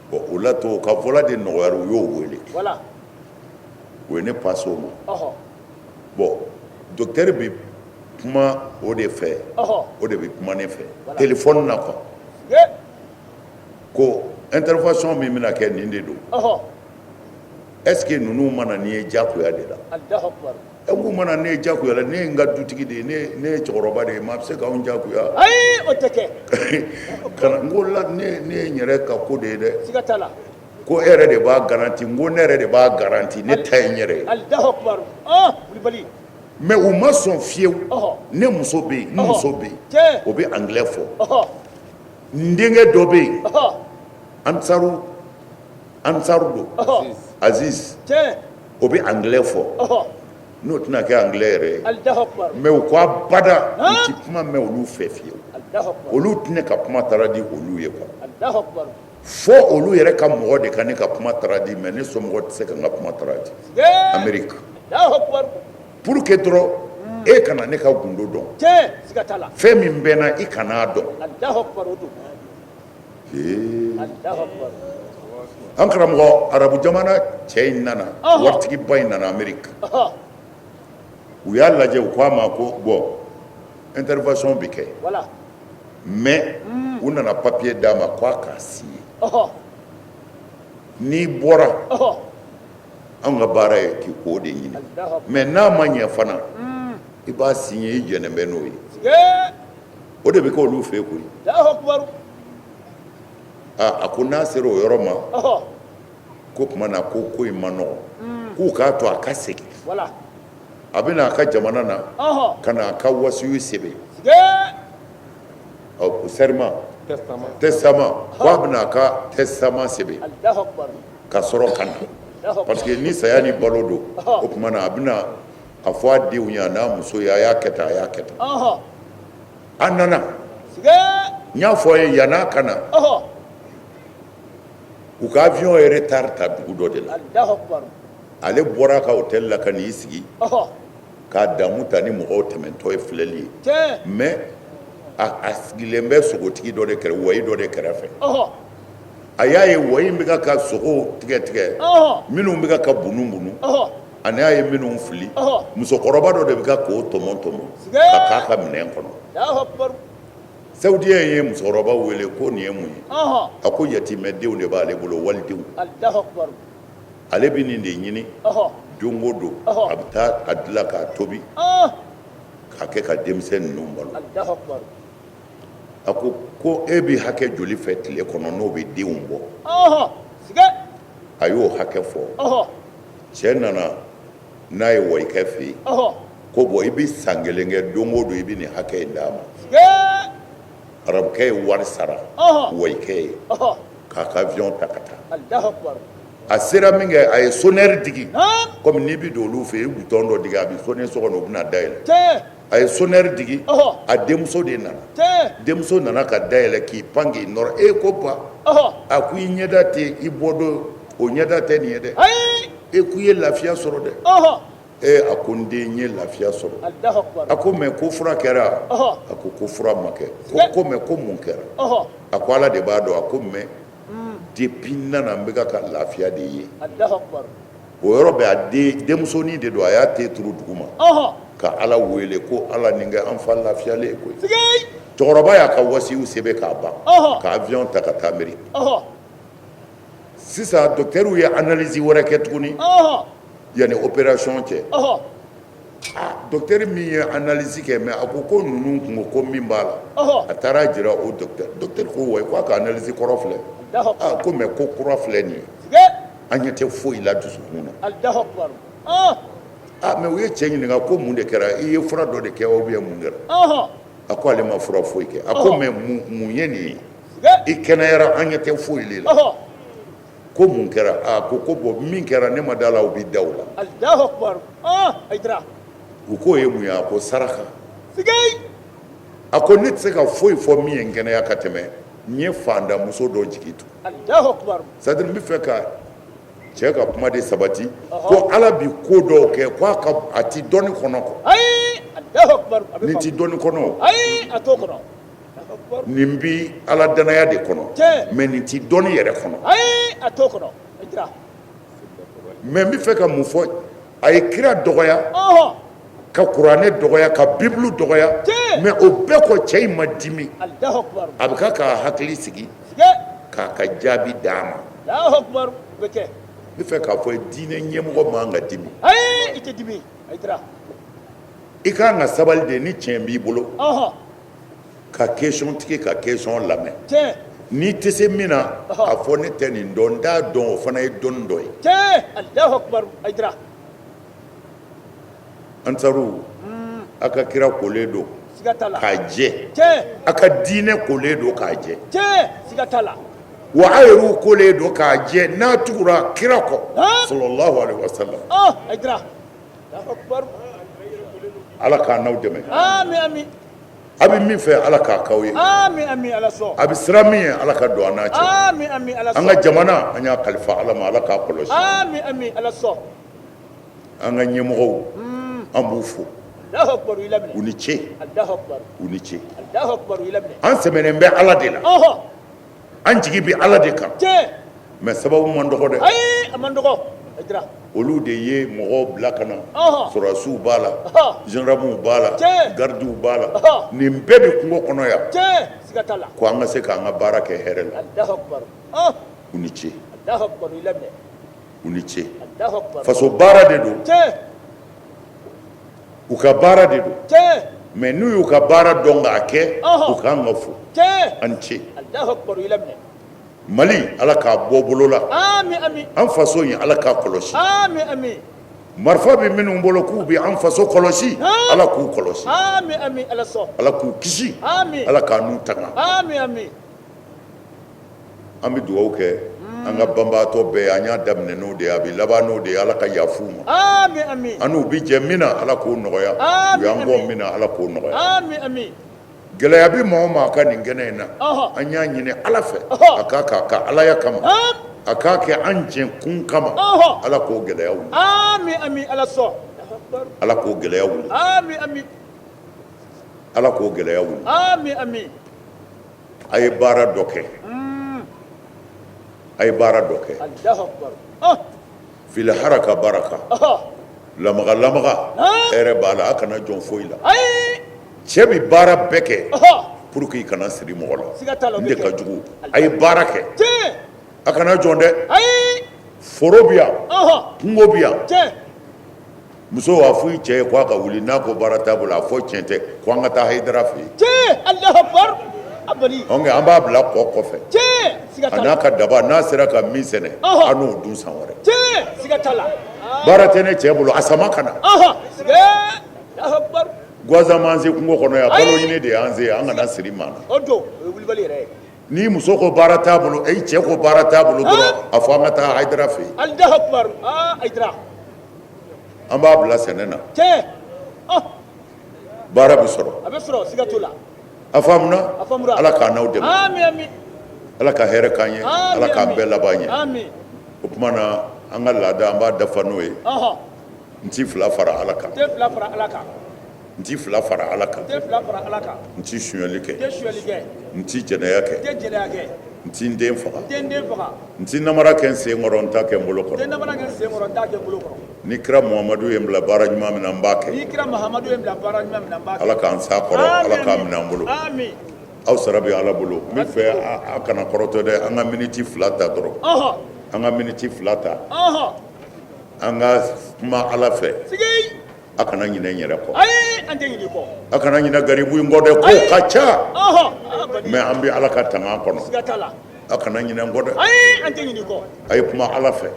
Bon, o la to ka fɔla de nɔgɔyara, u y'o wele, u ye ne passe o ma. Bon, docteur bɛ kuma o de fɛ, o de bɛ kuma ne fɛ téléphone na quoi, ko intervention min bɛna kɛ, nin de don. Est ce que ninnu ma na n'i ye diyagoya de la? Ɛ, k'u ma na ne ye diyagoya la, ne ye n ka dutigi de ye, ne ye cɛkɔrɔba de ye, maa bɛ se k'anw diyagoya? Ayi, o tɛ kɛ. Kana n ko la, ne ye n yɛrɛ ka ko de ye dɛ. Ko e yɛrɛ de b'a garanti? N ko ne yɛrɛ de b'a garanti, ne ta ye n yɛrɛ ye. Mais u ma sɔn fiyewu. Ne muso bɛ yen, n muso bɛ yen, o bɛ anglais fɔ. N denkɛ dɔ bɛ yen, ansaru ansaru don, Aziz, o bɛ anglais fɔ. N'o tɛna kɛ anglais yɛrɛ ye. Mais u ko abada, u ti kuma mɛn olu fɛ fiyewu, olu tɛ ne ka kuma traduit olu ye quoi, fo olu yɛrɛ ka mɔgɔ de ka ne ka kuma traduit, mais ne somɔgɔ tɛ se ka n ka kuma traduit Amérique. Pour que dɔrɔn e kana ne ka gundo dɔn, fɛn min bɛ n na, i kan'a dɔn. An karamɔgɔ, arabu jamana cɛ in nana, waritigiba in nana Amérique, u y'a lajɛ, u ko a ma ko bon, intervention bɛ kɛ, mais u nana papier d'a ma ko a k'a signer. N'i bɔra, Anw ka baara ye k'i k'o de ɲini, mais n'a ma ɲɛ fana, i b'a signé, i jɛnnen bɛ n'o ye. O de bɛ kɛ olu fɛ koyi. A ko n'a sera o yɔrɔ ma, ko tuma na ko ko in man nɔgɔn, k'u k'a to a ka segin, a bɛ na a ka jamana na ka na a ka wasiyu sɛbɛn, serment, testament, ko a bɛna a ka testament sɛbɛn ka sɔrɔ ka na, parce que ni saya ni balo don, o tuma na a bɛna a fɔ a denw ye, a n'a muso ye, a y'a kɛ tan, a y'a kɛ tan. A nana, n y'a fɔ a ye, yann'a ka na, u ka avion ye retard ta dugu dɔ de la. Ale bɔra a ka hôtel la ka n'i sigi k'a damu ta ni mɔgɔw tɛmɛntɔ ye filɛli ye, mais a sigilen bɛ sogotigi dɔ de kɛrɛfɛ, wayi dɔ de kɛrɛfɛ. A y'a ye wayi in bɛ ka sogow tigɛ tigɛ, minnu bɛ ka bunu bunu, ani a ye minnu fili, musokɔrɔba dɔ de bɛ ka k'o tɔmɔ tɔmɔ ka k'a ka minɛn kɔnɔ. Saoudien ye musokɔrɔba wele ko nin ye mun ye? A ko yatimɛdenw de b'ale bolo, walidenw. Ale bɛ nin de ɲini don o don, a bɛ taa a dilan k'a tobi k'a kɛ ka denmisɛn ninnu balo. A ko ko e bɛ hakɛ joli fɛ tile kɔnɔ n'o bɛ denw bɔ? A y'o hakɛ fɔ. Cɛ nana n'a ye wayikɛ fɛ yen ko bon, i bɛ san kelen kɛ, don o don i bɛ nin hakɛ in d'a ma. Arabukɛ ye wari sara wayikɛ ye k'a ka avion ta ka taa. A sera min kɛ, a ye sonneur digi, komi n'i bɛ don olu fɛ yen, i bouton dɔ digi, a bɛ sonner so kɔnɔ, u bɛna dayɛlɛ. A ye sonneur digi, a denmuso de nana. Denmuso nana ka dayɛlɛ k'i pan k'i nɔrɔ. E ko ba, a ko i ɲɛda tɛ i bɔ don o ɲɛda tɛ nin ye dɛ. E ko i ye lafiya sɔrɔ dɛ. Ee, a ko n den, n ye lafiya sɔrɔ. A ko mais ko fura kɛra? A ko ko fura ma kɛ. Ko mais ko mun kɛra? A ko Ala de b'a dɔn. A ko mais depuis n nana, n bɛ ka lafiya de ye. O yɔrɔ bɛɛ, a den denmusonin de don, a y'a ten turu dugu ma ka Ala wele ko Ala, nin kɛ an fa lafiyalen ye koyi. Cɛkɔrɔba y'a ka wasiyu sɛbɛn k'a ban ka avion ta ka taa Amérique. Sisan docteur ye analyse wɛrɛ kɛ tuguni yanni opération cɛ. Docteur min ye analyse kɛ, mais a ko ko ninnu kun ko ko min b'a la, a taara jira o docteur. Docteur ko wayi, ko a ka analyse kɔrɔ filɛ. Aa, ko mais ko kura filɛ nin ye, an ɲɛ tɛ foyi la dusukun na. Ah, mais u ye cɛ ɲininka ko mun de kɛra, i ye fura dɔ de kɛ ou bien mun kɛra? A ko ale ma fura foyi kɛ. A ko mais mun ye nin ye, i kɛnɛyara, an ɲɛ tɛ foyi de la, ko mun kɛra? A ko ko bon, min kɛra, ne ma da la, u bɛ da o la. U k'o ye mun ye? A ko saraka. A ko ne tɛ se ka foyi fɔ min ye n kɛnɛya ka tɛmɛ n ye fantanmuso dɔ jigi tu. C'est à dire, n bɛ fɛ ka cɛ ka kuma de sabati ko Ala bi ko dɔw kɛ, ko a ka a ti dɔnni kɔnɔ kɔ. Nin ti dɔnni kɔnɔ, nin bi Ala danaya de kɔnɔ, mais nin ti dɔnni yɛrɛ kɔnɔ. Mais n bɛ fɛ ka mun fɔ? A ye kira dɔgɔya, ka kuranɛ dɔgɔya, ka bibulu dɔgɔya, mais o bɛɛ kɔ, cɛ in ma dimi. A bɛ ka k'a hakili sigi k'a ka jaabi d'a ma. N bɛ fɛ k'a fɔ, diinɛ ɲɛmɔgɔ man ka dimi. I ka kan ka sabali de. Ni tiɲɛ b'i bolo, ka question tigi ka question lamɛn. N'i tɛ se min na, a fɔ ne tɛ nin dɔn, n t'a dɔn. O fana ye dɔnni dɔ ye. Ansaru, a ka kira kolen don k'a jɛ, a ka diinɛ kolen don k'a jɛ, wa a yɛrɛw kolen don k'a jɛ n'a tugura kira kɔ, sallallahu alaihi wasallam. Ala k'a n'aw dɛmɛ. A bɛ min fɛ, Ala k'a k'aw ye. A bɛ siran min ye, Ala ka don an n'a cɛ. An ka jamana, an y'a kalifa Ala ma, Ala k'a kɔlɔsi. An ka ɲɛmɔgɔw, an b'u fo, u ni ce, u ni ce. An sɛmɛnen bɛ Ala de la, an jigi bɛ Ala de kan, mais sababu man dɔgɔ dɛ. Olu de ye mɔgɔw bila ka na. Sɔrɔdasiw b'a la, gendarmew b'a la, gardiw b'a la, nin bɛɛ bɛ kungo kɔnɔ yan ko an ka se k'an ka baara kɛ hɛrɛ la. U ni ce, u ni ce. Faso baara de don, u ka baara de don, mais n'u y'u ka baara dɔn k'a kɛ, u ka kan ka fo. A ni ce. Mali, Ala k'a bɔ bolo la, an faso in, Ala k'a kɔlɔsi. Marifa bɛ minnu bolo k'u bɛ an faso kɔlɔsi, Ala k'u kɔlɔsi, Ala k'u kisi, Ala k'an n'u tanga. An bɛ dugawu kɛ an ka banbaatɔ bɛɛ, an y'a daminɛ n'o de ye, a bɛ laban n'o de ye. Ala ka yafa u ma, an n'u bɛ jɛ min na, Ala k'o nɔgɔya. U y'an kɔn min na, Ala k'o nɔgɔya. Gɛlɛya bɛ maa o maa kan nin kɛnɛ in na, an y'a ɲini Ala fɛ, a k'a kɛ a ka Alaya kama, a k'a kɛ an jɛ kun kama, Ala k'o gɛlɛya wuli, Ala k'o gɛlɛya wuli, Ala k'o gɛlɛya wuli. A ye baara dɔ kɛ, a ye baara dɔ kɛ. Fil haraka baraka, lamaga lamaga, hɛrɛ b'a la. A kana jɔn foyi la. Cɛ bɛ baara bɛɛ kɛ pour que i kana siri mɔgɔ la, n de ka jugu. A ye baara kɛ, a kana jɔn dɛ. Foro bɛ yan, kungo bɛ yan. Muso, a fɔ i cɛ ye ko a ka wuli. N'a ko baara t'a bolo, a fɔ tiɲɛ tɛ, ko an ka taa Hayidara fɛ yen. An b'a bila kɔ kɔfɛ a n'a ka daba. N'a sera ka min sɛnɛ, an n'o dun san wɛrɛ. Baara tɛ ne cɛ bolo, a sama ka na. Gansan m'an se kungo kɔnɔ yan, balo ɲini de y'an se. An kana siri maa na. N'i muso ko baara t'a bolo, i cɛ ko baara t'a bolo dɔrɔn, a fɔ an ka taa Hayidara fɛ yen. An b'a bila sɛnɛ na, baara bɛ sɔrɔ. A faamuna? Ala k'an n'aw dɛmɛ, Ala ka hɛrɛ k'an ye, Ala k'an bɛɛ laban ɲɛ. O tuma na, an ka laada, an b'a dafa n'o ye. N ti fila fara Ala kan, n ti fila fara Ala kan, n ti sonyali kɛ, n ti jɛnɛya kɛ, n ti n den faga, n ti namara kɛ n sen kɔrɔ, n t'a kɛ n bolo kɔrɔ. Ni kira Muhamadu ye n bila baara ɲuman min na, n b'a kɛ. Ala k'an s'a kɔrɔ, Ala k'a minɛ an bolo. Aw sara bɛ Ala bolo. N bɛ fɛ a kana kɔrɔtɔ dɛ. An ka miniti 2 ta dɔrɔn, an ka miniti 2 ta, an ka kuma Ala fɛ. A kana ɲinɛ n yɛrɛ kɔ, a kana ɲinɛ garibu in kɔ dɛ. Ko ka ca, mais an bɛ Ala ka tanga kɔnɔ. A kana ɲinɛ n kɔ dɛ. A ye kuma Ala fɛ.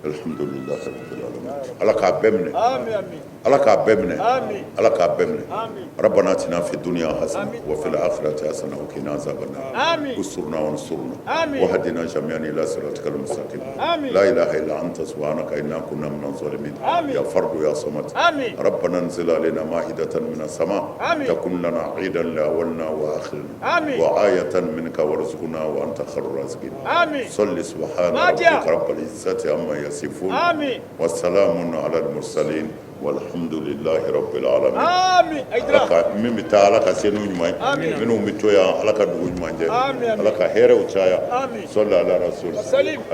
Alhamdulilahi rabbil alamin. Ala k'a bɛɛ minɛ, Ala k'a bɛɛ minɛ, Ala k'a bɛɛ minɛ. Rabbana atina fi dunya hasana wa fil akhirati hasana wa qina azaban nar. Usturna wa ansurna wa hadina jami'an ila siratikal mustaqim. La ilaha illa anta subhanaka inna kunna minaz zalimin. Ya fardu ya samad. Rabbana anzil alaina ma'idatan minas sama takun lana 'idan li awwalina wa akhirina wa ayatan minka warzuqna wa anta khairur raziqin. Salli subhana rabbika rabbil izzati amma yasifun wa salamun ala al mursalin walhamdulillahi rabbil alamin. Ala ka min bɛ taa, Ala ka se n'u ɲuman ye. Minnu bɛ to yan, Ala ka dugu ɲuman jɛ, Ala ka hɛrɛw caya. Salli ala rasul.